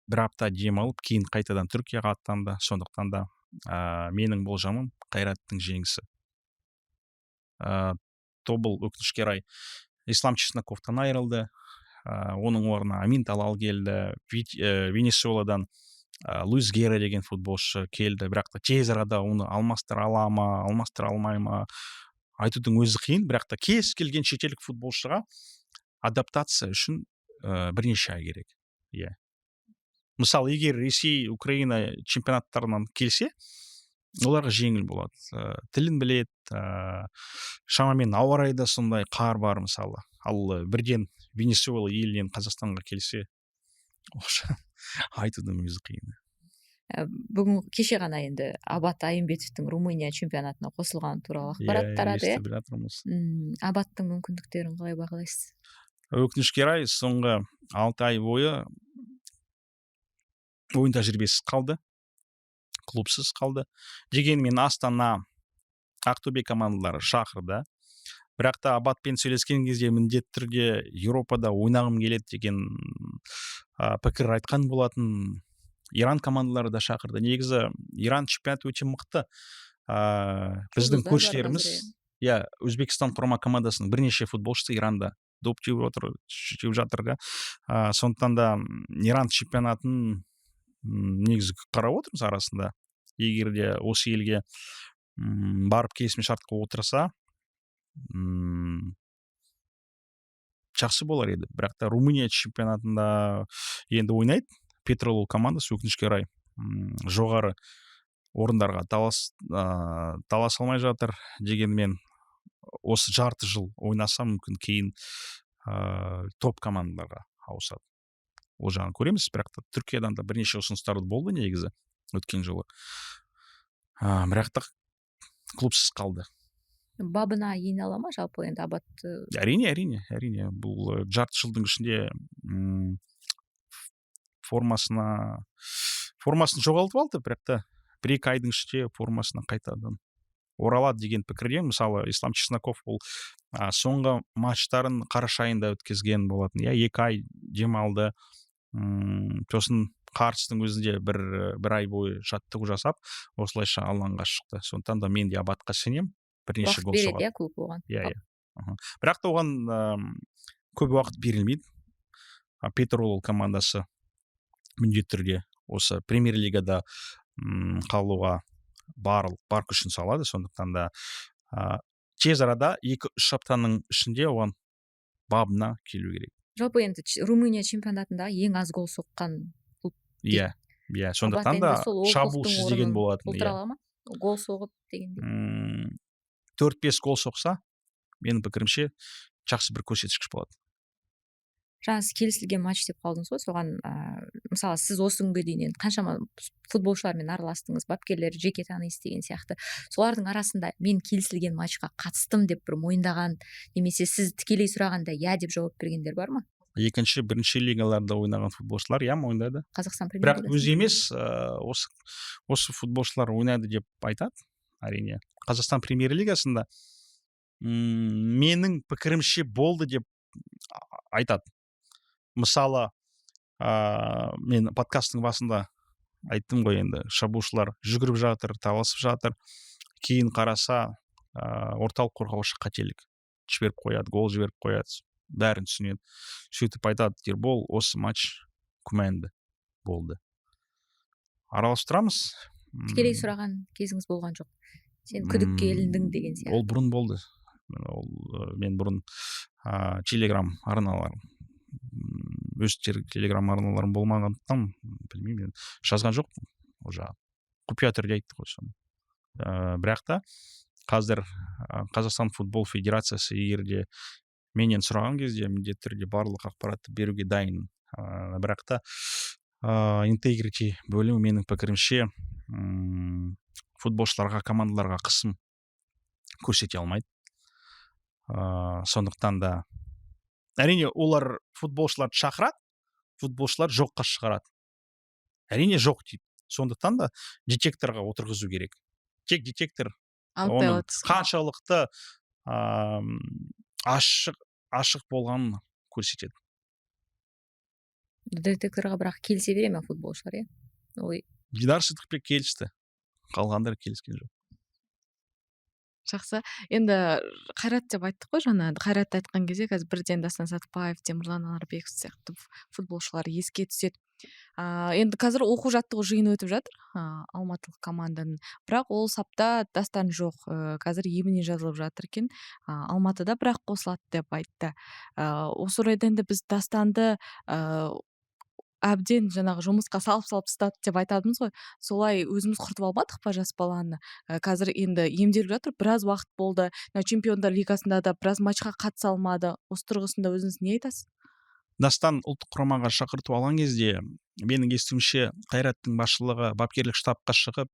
бір апта демалып, кейін қайтадан Түркияға аттанды, сондықтан да менің болжамым: Қайраттың жеңісі. Тобыл, өкінішке орай, Ислам Чесноковтан айырылды. Оның орнына Амин Талал келді. Венесуэладан Луис Гера деген футболшы келді, бірақ та тез арада оны алмастыра ала ма, алмастыра алмай ма, айтудың өзі қиын. Бірақ та кез келген шетелдік футболшыға адаптация үшін бірнеше ай керек, иә. Мысалы, егер Ресей, Украина чемпионаттарынан келсе, оларға жеңіл болады. Тілін біледі, шамамен ауа райы да сондай, қар бар, мысалы. Ал бірден Венесуэла елінен Қазақстанға келсе, айтудың өзі қиын. Бүгін, кеше ғана енді Абат Айымбетовтің Румыния чемпионатына қосылғаны туралы ақпарат тарады, иә. Естіп жатырмыз. Абаттың мүмкіндіктерін қалай бағалайсыз? Өкінішке орай, соңғы 6 ай бойы ойын тәжірибесіз қалды, клубсыз қалды. Дегенмен, Астана, Ақтөбе командалары шақырды. Бірақ та Абатпен сөйлескен кезде міндетті түрде Еуропада ойнағым келеді деген пікір айтқан болатын. Иран командалары да шақырды. Негізі, Иран чемпионаты өте мықты. Біздің Жұлдыздар бар көршілеріміз, қазір, иә. Өзбекстан құрама командасының бірнеше футболшысы Иранда доп теуіп отыр, теуіп жатыр да. Сондықтан да Иран чемпионатын негізі қарап отырмыз арасында. Егер де осы елге барып келісім шартқа отырса, жақсы болар еді. Бірақ та Румыния чемпионатында енді ойнайды Петролул командасы. Өкінішке орай, жоғары орындарға таласа алмай жатыр. Дегенмен, осы жарты жыл ойнаса, мүмкін, кейін топ командаларға ауысады, ол жағын көреміз. Бірақ та Түркиядан да бірнеше ұсыныстар болды негізі өткен жылы, бірақ та клубсыз қалды. Бабына ене ала ма жалпы енді Абат? Әрине, әрине, әрине. Бұл жарты жылдың ішінде формасын жоғалтып алды, бірақ та 1-2 айдың ішінде формасына қайтадан оралады деген пікірдемін. Мысалы, Ислам Чесноков ол соңғы матчтарын қараша айында өткізген болатын, иә. 2 ай демалды, сосын Қарыстың өзінде бір ай бойы жаттығу жасап, осылайша алаңға шықты. Сондықтан да мен де Абатқа сенемін, бірнеше Уақыт гол береді, соғады. иә, клуб оған. Иә. Бірақ та оған көп уақыт берілмейді. Петрол командасы міндетті түрде осы премьер лигада қалуға бар күшін салады. Сондықтан да тез арада, 2-3 аптаның ішінде оған бабына келу керек. Жалпы енді Румыния чемпионатындағы ең аз гол соққан клуб. Иә, Абат сондықтан енді да сол шабуылшы олқылықтың іздеген орнын болатын. толтыра Иә. ала ма? Гол соғып дегендей. 4-5 гол соқса, менің пікірімше, жақсы бір көрсеткіш болады. Жаңа сіз келісілген матч деп қалдыңыз ғой, соған мысалы, сіз осы күнге дейін енді қаншама футболшылармен араластыңыз, бапкерлерді жеке танисыз деген сияқты. Солардың арасында «мен келісілген матчқа қатыстым» деп бір мойындаған немесе сіз тікелей сұрағанда «иә» деп жауап бергендер бар ма? Екінші, бірінші лигаларда ойнаған футболшылар, иә, мойындады. Қазақстан Бірақ өзі емес, осы футболшылар ойнады деп айтады. Әрине, Қазақстан премьер лигасында менің пікірімше, болды деп айтады. Мысалы, мен подкасттың басында айттым ғой, енді шабуылшылар жүгіріп жатыр, таласып жатыр, кейін қараса, орталық қорғаушы қателік жіберіп қояды, гол жіберіп қояды, бәрін түсінеді. Сөйтіп айтады: «Ербол, осы матч күмәнді болды». Араласып тұрамыз. Тікелей сұраған кезіңіз болған жоқ, «сен күдікке іліндің» деген сияқты? Ол бұрын болды. Ол мен бұрын телеграм арналар, өз телеграм арналарым болмағандықтан, білмеймін, мен жазған жоқпын ол жағы, құпия түрде айтты ғой соны. Бірақ та қазір Қазақстан футбол федерациясы егер де менен сұраған кезде, міндетті түрде барлық ақпаратты беруге дайын. Бірақ та интегрити бөлімі, менің пікірімше, футболшыларға, командаларға қысым көрсете алмайды. Сондықтан да, әрине, олар футболшыларды шақырады, футболшылар жоққа шығарады, әрине, жоқ дейді. Сондықтан да детекторға отырғызу керек. Тек детектор анықтай оның қаншалықты ашық болғанын көрсетеді. Детекторға бірақ келісе бере ма футболшылар, иә? Ой. Дидар Сыдықбек келісті, қалғандары келіскен жоқ. Жақсы. Енді Қайрат деп айттық қой жаңа. Қайратты айтқан кезде қазір бірден Дастан Сәтбаев, Темірлан Анарбеков сияқты футболшылар еске түседі. Енді қазір оқу жаттығу жиыны өтіп жатыр алматылық команданың, бірақ ол сапта Дастан жоқ. Қазір еміне жазылып жатыр екен, Алматыда бірақ қосылады деп айтты. Осы орайда енді біз Дастанды әбден жаңағы жұмысқа салып салып тастады деп айтатынбыз ғой, солай өзіміз құртып алмадық па жас баланы? Қазір енді емделіп жатыр, біраз уақыт болды. Чемпиондар лигасында да біраз матчқа қатыса алмады. Осы тұрғысында өзіңіз не айтасыз? Дастан ұлттық құрамаға шақырту алған кезде, менің естуімше, Қайраттың басшылығы бапкерлік штабқа шығып,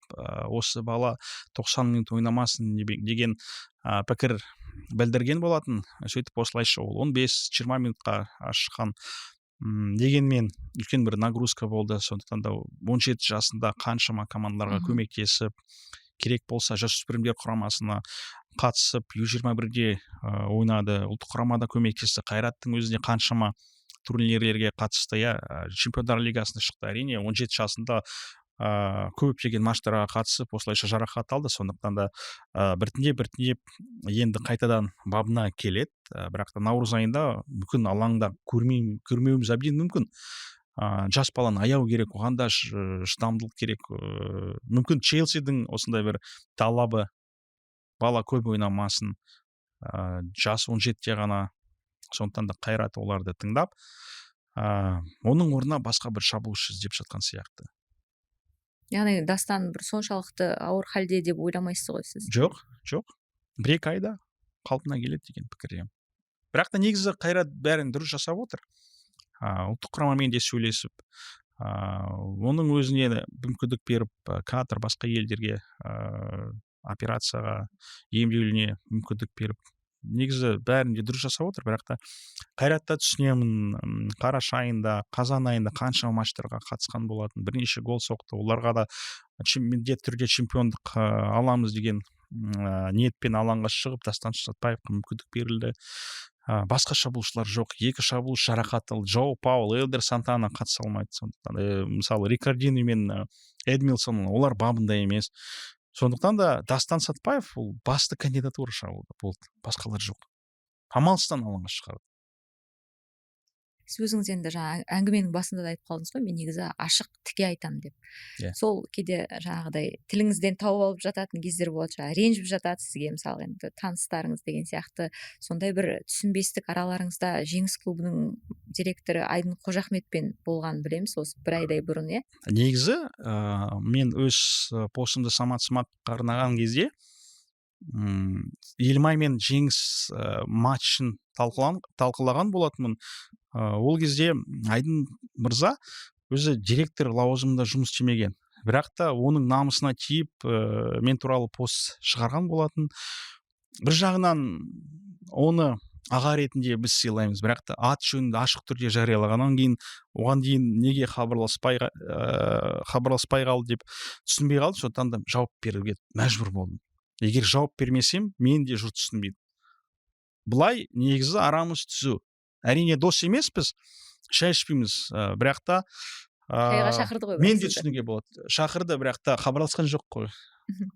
осы бала 90 минут ойнамасын деген пікір білдірген болатын. Сөйтіп, осылайша ол 15-20 минутқа шыққан. Дегенмен үлкен бір нагрузка болды. Сондықтан да 17 жасында қаншама командаларға көмектесіп, керек болса, жасөспірімдер құрамасына қатысып, Ю-21-де ойнады, ұлттық құрамада көмектесті. Қайраттың өзіне қаншама турнирлерге қатысты, иә, Чемпиондар лигасына шықты. Әрине, 17 жасында көптеген матчтарға қатысып, осылайша жарақат алды. Сондықтан да біртіндеп біртіндеп енді қайтадан бабына келеді. Бірақ та наурыз айында мүмкін алаңда көрмеуіміз әбден мүмкін. Жас баланы аяу керек, оған да шыдамдылық керек. Мүмкін, Челсидің осындай бір талабы: бала көп ойнамасын, жасы 17-те ғана. Сондықтан да Қайрат оларды тыңдап, оның орнына басқа бір шабуылшы іздеп жатқан сияқты. Яғни Дастан бір соншалықты ауыр халде деп ойламайсыз ғой сіз? Жоқ, 1-2 айда қалпына келеді деген пікірдемін. Бірақ та негізі Қайрат бәрін дұрыс жасап отыр. Ұлттық құрамамен де сөйлесіп, оның өзіне де мүмкіндік беріп, Катар, басқа елдерге операцияға, емделуіне мүмкіндік беріп, негізі бәрін де дұрыс жасап отыр. Бірақ та Қайратта түсінемін, қараша айында, қазан айында қаншама матчтарға қатысқан болатын, бірнеше гол соқты. Оларға да міндетті түрде чемпиондық аламыз деген ниетпен алаңға шығып, Дастан Сатпаевқа мүмкіндік берілді. Басқа шабуылшылар жоқ, екі шабуылшы жарақат алды: Джоу Паул, Элдер Сантана қатыса алмайды. Сондықтан мысалы, Рикардино мен Эдмилсон, олар бабында емес. Сондықтан да Дастан Сатпаев ол басты кандидатура шабуылда болды, басқалар жоқ, амалсыздан алаңға шығарды. Сіз өзіңіз енді жаңа әңгіменің басында да айтып қалдыңыз ғой, мен негізі ашық, тіке айтамын деп. Иә. Сол кейде жаңағыдай тіліңізден тауып алып жататын кездер болады, жаңағы ренжіп жатады сізге, мысалы, енді таныстарыңыз деген сияқты. Сондай бір түсінбестік араларыңызда Жеңіс клубының директоры Айдын Қожахметпен болғанын білеміз осы бір айдай бұрын, иә? Негізі мен өз постымды Самат Смаққа арнаған кезде Елімай мен Жеңіс матчын талқылаған болатынмын. Ол кезде Айдын мырза өзі директор лауазымында жұмыс істемеген, бірақ та оның намысына тиіп, мен туралы пост шығарған болатын. Бір жағынан оны аға ретінде біз сыйлаймыз, бірақ та ат жөнінде ашық түрде жариялағаннан кейін оған дейін неге хабарласпай қалды деп түсінбей қалдым. Сондықтан да жауап беруге мәжбүр болдым. Егер жауап бермесем, мен де жұрт түсінбейді. Былай негізі арамыз түзу, әрине, дос емеспіз, шай ішпейміз, бірақ та Шайға шақырды ғой. Мен де түсінуге болады. Шақырды, бірақ та хабарласқан жоқ қой.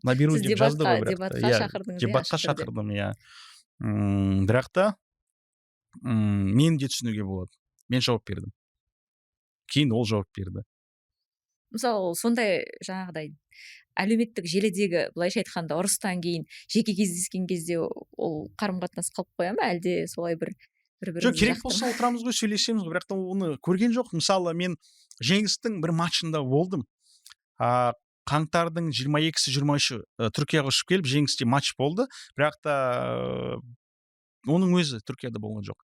Наберу деп жазды ғой, бірақ та. Дебатқа шақырдыңыз. Дебатқа шақырдым, иә. Бірақ та мен де түсінуге болады, мен жауап бердім, кейін ол жауап берді. Мысалы, сондай жаңағыдай әлеуметтік желідегі, былайша айтқанда, ұрыстан кейін жеке кездескен кезде ол қарым қатынас қалып қоя ма, әлде солай бір бір Жоқ, керек болса, отырамыз ғой, сөйлесеміз ғой, бірақ та оны көрген жоқ. Мысалы, мен Жеңістің бір матчында болдым. Қаңтардың 22-сі, 23-і Түркияға ұшып келіп, Жеңісте матч болды, бірақ та оның өзі Түркияда болған жоқ.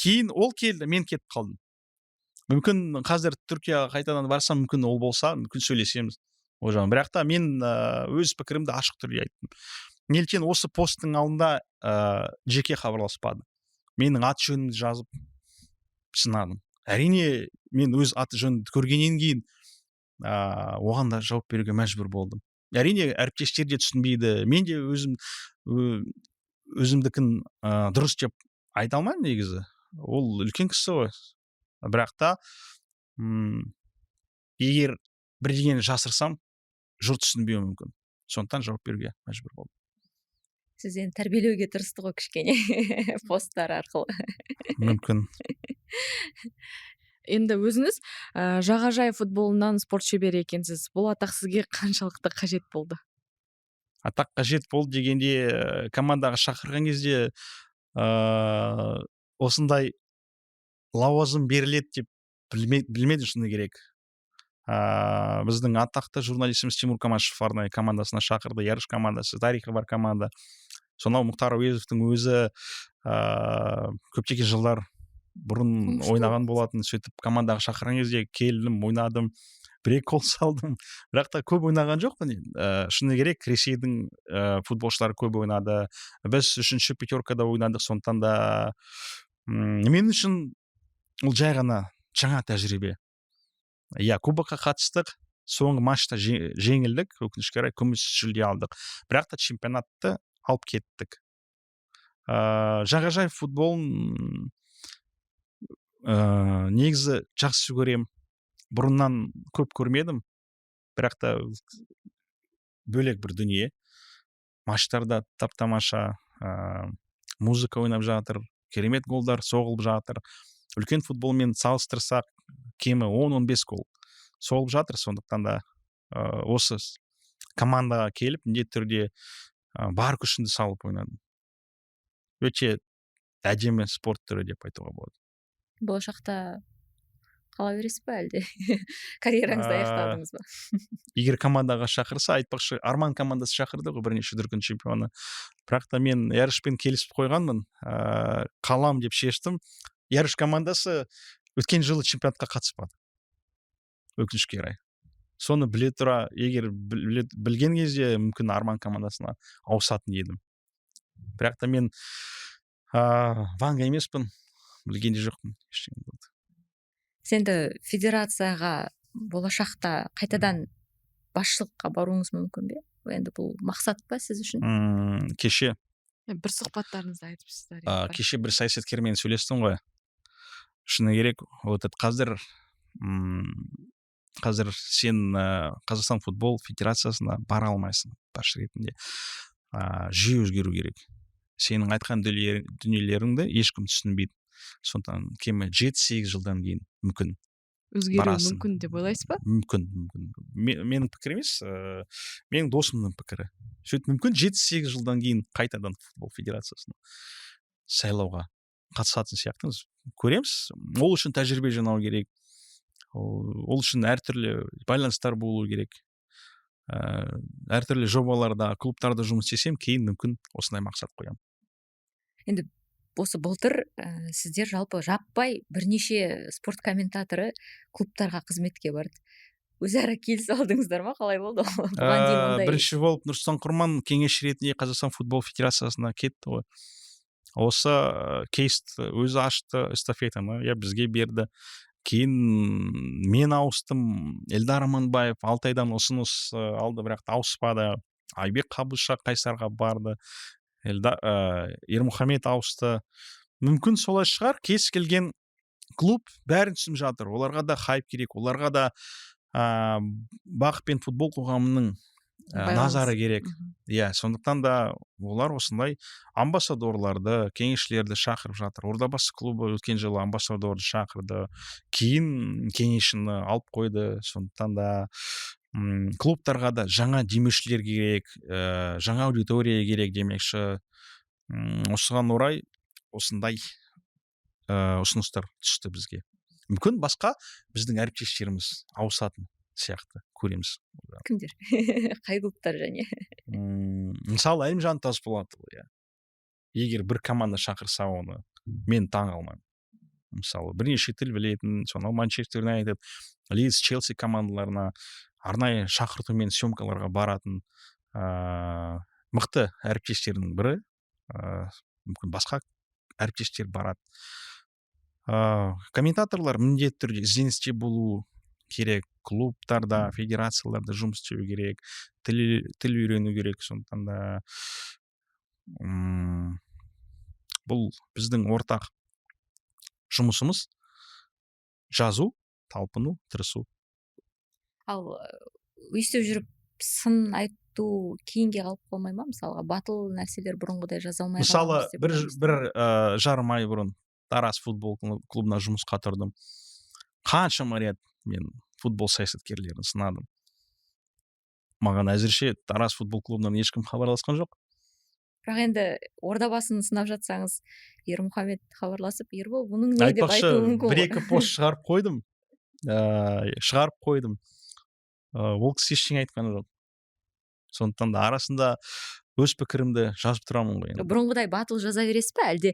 Кейін ол келді, мен кетіп қалдым. Мүмкін, қазір Түркияға қайтадан барсам, мүмкін, ол болса, мүмкін, сөйлесеміз ол жағын. Бірақ та мен өз пікірімді ашық түрде айттым. Неліктен осы посттың алдында жеке хабарласпады? Менің аты жөнімді жазып сынадым. Әрине, мен өз аты жөнімді көргеннен кейін оған да жауап беруге мәжбүр болдым. Әрине, әріптестер де түсінбейді, мен де өзім өзімдікін дұрыс деп айта алмаймын. Негізі ол үлкен кісі ғой, бірақ та егер бірдеңені жасырсам, жұрт түсінбеуі мүмкін, сондықтан жауап беруге мәжбүр болдым. Сіз енді тәрбиелеуге тырысты ғой кішкене посттар арқылы. Мүмкін. Енді өзіңіз жағажай футболынан спорт шебері екенсіз. Бұл атақ сізге қаншалықты қажет болды? Атақ қажет болды дегенде, командаға шақырған кезде осындай лауазым беріледі деп білмедім, шыны керек. Біздің атақты журналистіміз Тимур Камашев арнайы командасына шақырды. Ярыш командасы тарихы бар команда. Сонау Мұхтар Әуезовтің өзі көптеген жылдар бұрын ойнаған болатын. Сөйтіп командаға шақырған кезде келдім, ойнадым, бір екі гол салдым, бірақ та көп ойнаған жоқпын. Шыны керек, Ресейдің футболшылары көп ойнады, біз үшінші пятеркада ойнадық. Сондықтан да мен үшін ол жай ғана жаңа тәжірибе. Иә, кубокқа қатыстық, соңғы матчта жеңілдік, өкінішке орай, күміс жүлде алдық, бірақ та чемпионатты алып кеттік. Жағажай футболын негізі жақсы көрем. Бұрыннан көп көрмедім, бірақ та бөлек бір дүние. Матчтарда тап тамаша, музыка ойнап жатыр, керемет голдар соғылып жатыр. Үлкен футболмен салыстырсақ, кемі 10-15 гол соғылып жатыр. Сондықтан да осы командаға келіп, міндетті түрде бар күшімді салып ойнадым. Өте әдемі спорт түрі деп айтуға болады. Болашақта қала бересіз ба, әлде карьераңызды аяқтадыңыз ба? Егер командаға шақырса. Айтпақшы, Арман командасы шақырды ғой, бірнеше дүркін чемпионы, бірақ та мен Ярышпен келісіп қойғанмын, қалам деп шештім. Ярыш командасы өткен жылы чемпионатқа қатыспады, өкінішке орай. Соны біле тұра, егер білген кезде, мүмкін, Арман командасына ауысатын едім. Бірақ та мен Ванга емеспін, білген де жоқпын ештеңе болды. Сіз енді федерацияға болашақта қайтадан басшылыққа баруыңыз мүмкін бе? Енді бұл мақсат па сіз үшін? Кеше Бір сұхбаттарыңызда айтыпсыздар. Кеше бір саясаткермен сөйлестім ғой. Шыны керек, ол айтады: Қазір сен Қазақстан футбол федерациясына бара алмайсың басшы ретінде, жүйе өзгеру керек, сенің айтқан дүниелеріңді ешкім түсінбейді». Сондықтан кемі 7-8 жылдан кейін мүмкін өзгеруі барасың. Мүмкін деп ойлайсыз ба? Мүмкін, мүмкін. Менің пікірім емес, менің досымның пікірі. Сөйтіп, мүмкін, 7-8 жылдан кейін қайтадан футбол федерациясына сайлауға қатысатын сияқтымыз. Көреміз. Ол үшін тәжірибе жинау керек, ол үшін әртүрлі байланыстар болу керек. Әртүрлі жобаларда, клубтарда жұмыс істесем, кейін мүмкін осындай мақсат қоямын. Енді осы былтыр сіздер жалпы жаппай бірнеше спорт комментаторы клубтарға қызметке барды. Өзара келісіп алдыңыздар ма, қалай болды ол? Бұған дейін ондай Бірінші болып Нұрсұлтан Құрман кеңесші ретінде Қазақстан футбол федерациясына кетті ғой. Осы кейсті өзі ашты, эстафетаны, иә, бізге берді. Кейін мен ауыстым. Эльдар Аманбаев Алтайдан ұсыныс алды, бірақ та ауыспады. Айбек Қабылша Қайсарға барды. Эльдар, Ермұхамед ауысты. Мүмкін, солай шығар. Кез келген клуб бәрін түсініп жатыр, оларға да хайп керек, оларға да БАҚ пен футбол қоғамының Байланыс. назары керек. Иә, сондықтан да олар осындай амбассадорларды, кеңесшілерді шақырып жатыр. Ордабасы клубы өткен жылы амбассадорды шақырды, кейін кеңесшіні алып қойды. Сондықтан да клубтарға да жаңа демеушілер керек, жаңа аудитория керек демекші, осыған орай осындай ұсыныстар түсті бізге. Мүмкін, басқа біздің әріптестеріміз ауысатын сияқты, көреміз. Кімдер, қай клубтар және? Мысалы, Әлімжан Тасболатұлы, иә, егер бір команда шақырса оны, мен таң қалмаймын. Мысалы, бірнеше тіл білетін, сонау Манчестер Юнайтед, Лидс, Челси командаларына арнайы шақыртумен съемкаларға баратын мықты әріптестерінің бірі. Мүмкін, басқа әріптестер барады. Комментаторлар міндетті түрде ізденісте болу керек, клубтарда, федерацияларда жұмыс істеу керек, тіл үйрену керек. Сондықтан да бұл біздің ортақ жұмысымыз: жазу, талпыну, тырысу. Ал өйстіп жүріп сын айту кейінге қалып қалмай ма? Мысалға, батыл нәрселер бұрынғыдай жаза алмай Мысалы, қаламыз деп бір ойлаймыз. бір жарым ай бұрын Тараз футбол клубына жұмысқа тұрдым. Қаншама рет мен футбол саясаткерлерін сынадым. Маған әзірше Тараз футбол клубынан ешкім хабарласқан жоқ. Бірақ енді Ордабасын сынап жатсаңыз, Ермұхамед хабарласып, «Ербол, бұның не?» деп Айтпақшы, айтуы мүмкін бір ғой. екі пост шығарып қойдым. Ол кісі ештеңе айтқан жоқ. Сондықтан да арасында өз пікірімді жазып тұрамын ғой енді. Бұрынғыдай батыл жаза бересіз ба, әлде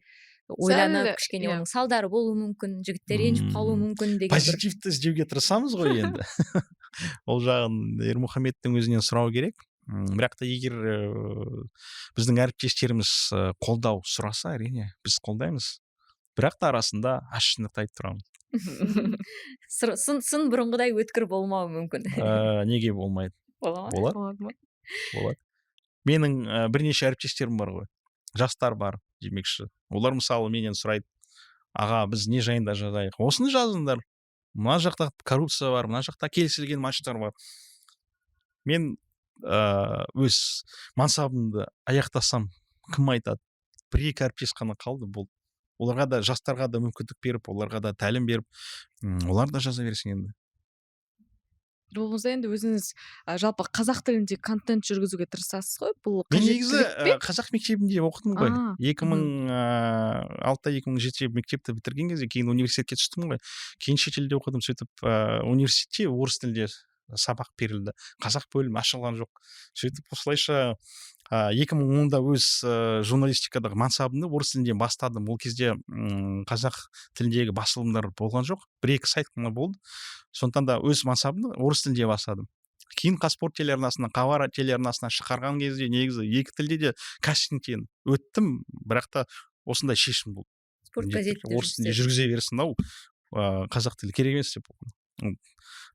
ойланып, Сәл, кішкене иә. оның салдары болуы мүмкін, жігіттер ренжіп қалуы мүмкін деген бір Позитивті іздеуге тырысамыз ғой енді. Ол жағын Ермұхамедтің өзінен сұрау керек. Бірақ та егер біздің әріптестеріміз қолдау сұраса, әрине, біз қолдаймыз. Бірақ та арасында ащы шындықты айтып тұрамын. Сын бұрынғыдай өткір болмауы мүмкін. Неге болмайды? Бола ма? Болады. Болады ма? Болады. Менің бірнеше әріптестерім бар ғой, жастар бар демекші. Олар, мысалы, менен сұрайды: «Аға, біз не жайында жазайық?» «Осыны жазыңдар: мына жақта коррупция бар, мына жақта келісілген матчтар бар». Мен өз мансабымды аяқтасам, кім айтады? Бір екі әріптес қана қалды, болды. Оларға да, жастарға да мүмкіндік беріп, оларға да тәлім беріп, олар да жаза берсін енді. Болмаса енді өзіңіз жалпы қазақ тілінде контент жүргізуге тырысасыз ғой, бұл Мен негізі қажеттілік пе? Қазақ мектебінде оқыдым ғой. 2006-, 2007-де мектепті бітірген кезде кейін университетке түстім ғой. Кейін шетелде оқыдым. Сөйтіп, университетте орыс тілінде сабақ берілді, қазақ бөлімі ашылған жоқ. Сөйтіп, осылайша 2010-да өз журналистикадағы мансабымды орыс тілінде бастадым. Ол кезде қазақ тіліндегі басылымдар болған жоқ, бір екі сайт қана болды. Сондықтан да өз мансабымды орыс тілінде бастадым. Кейін Қазспорт телеарнасына, Хабар телеарнасына шығарған кезде негізі екі тілде де кастингтен өттім. Бірақ та осындай шешім болды: Спорт міндетті газетте түрде орыс жұмыс тілінде істедіңіз. жүргізе берсін ау, қазақ тілі керек емес деп.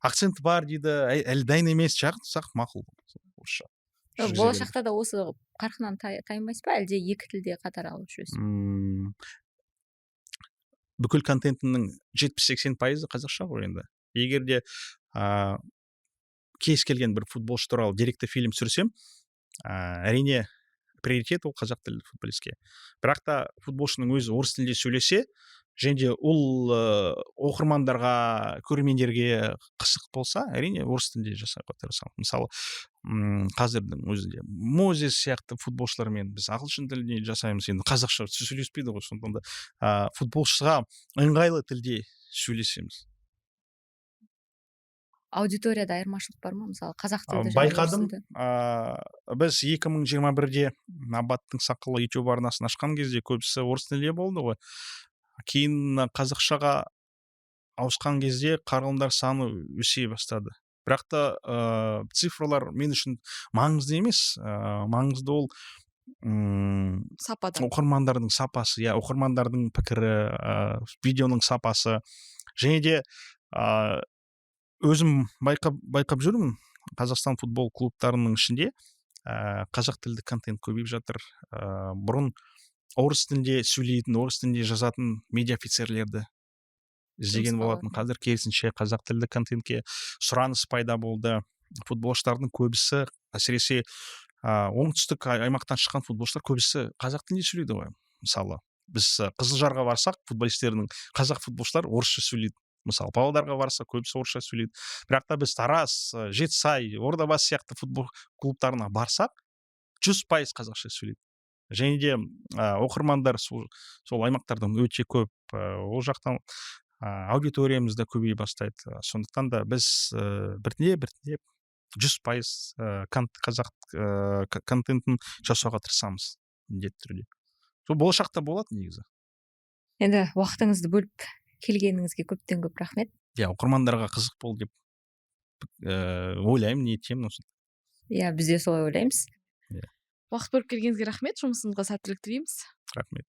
Акценті бар дейді, әлі дайын емес. Жақсақ, мақұл, орысша жүргізе беремін. Болашақта да осы қарқыннан тайынбайсыз ба, әлде екі тілде қатар алып жүресіз? Бүкіл контентімнің 70-80%-ы қазақша ғой енді. Егер де кез келген бір футболшы туралы деректі фильм түсірсем, әрине, приоритет ол қазақ тілді футболистке. Бірақ та футболшының өзі орыс тілінде сөйлесе, Және де ол оқырмандарға, көрермендерге қызық болса, әрине, орыс тілінде жасауға тырысамын. Мысалы, қазірдің өзінде Мозес сияқты футболшылармен біз ағылшын тілінде жасаймыз. Енді қазақша сөйлеспейді ғой, сондықтан да футболшыға ыңғайлы тілде сөйлесеміз. Аудиторияда айырмашылық бар ма, мысалы, қазақ тілді және орыс Байқадым. тілді? Біз 2021-де «Абаттың сақалы» YouTube арнасын ашқан кезде көбісі орыс тілінде болды ғой. Кейін қазақшаға ауысқан кезде қаралымдар саны өсе бастады. Бірақ та цифрлар мен үшін маңызды емес. Маңызды ол Сапада. оқырмандардың сапасы, иә, оқырмандардың пікірі, видеоның сапасы. Және де өзім байқап жүрмін, Қазақстан футбол клубтарының ішінде қазақ тілді контент көбейіп жатыр. Бұрын орыс тілінде сөйлейтін, орыс тілінде жазатын медиа офицерлерді іздеген Жұмысқа болатын. алатын. Қазір керісінше, қазақ тілді контентке сұраныс пайда болды. Футболшылардың көбісі, әсіресе оңтүстік аймақтан шыққан футболшылар, көбісі қазақ тілінде сөйлейді ғой. Мысалы, біз Қызылжарға барсақ, футболистердің, қазақ футболшылар орысша сөйлейді. Мысалы, Павлодарға барсақ, көбісі орысша сөйлейді. Бірақ та біз Тараз, Жетісай, Ордабасы сияқты футбол клубтарына барсақ, 100% қазақша сөйлейді. Және де оқырмандар сол аймақтардан өте көп. Ол жақтан аудиториямыз да көбейе бастайды. Сондықтан да біз біртіндеп біртіндеп 100% қазақ контентін жасауға тырысамыз міндетті түрде. Сол болашақта болады негізі. Енді уақытыңызды бөліп келгеніңізге көптен көп рахмет. Иә, оқырмандарға қызық болды деп ойлаймын, ниеттемін осы. Иә, біз де солай ойлаймыз. Уақыт бөліп келгеніңізге рахмет, жұмысыңызға сәттілік тілейміз. Рахмет.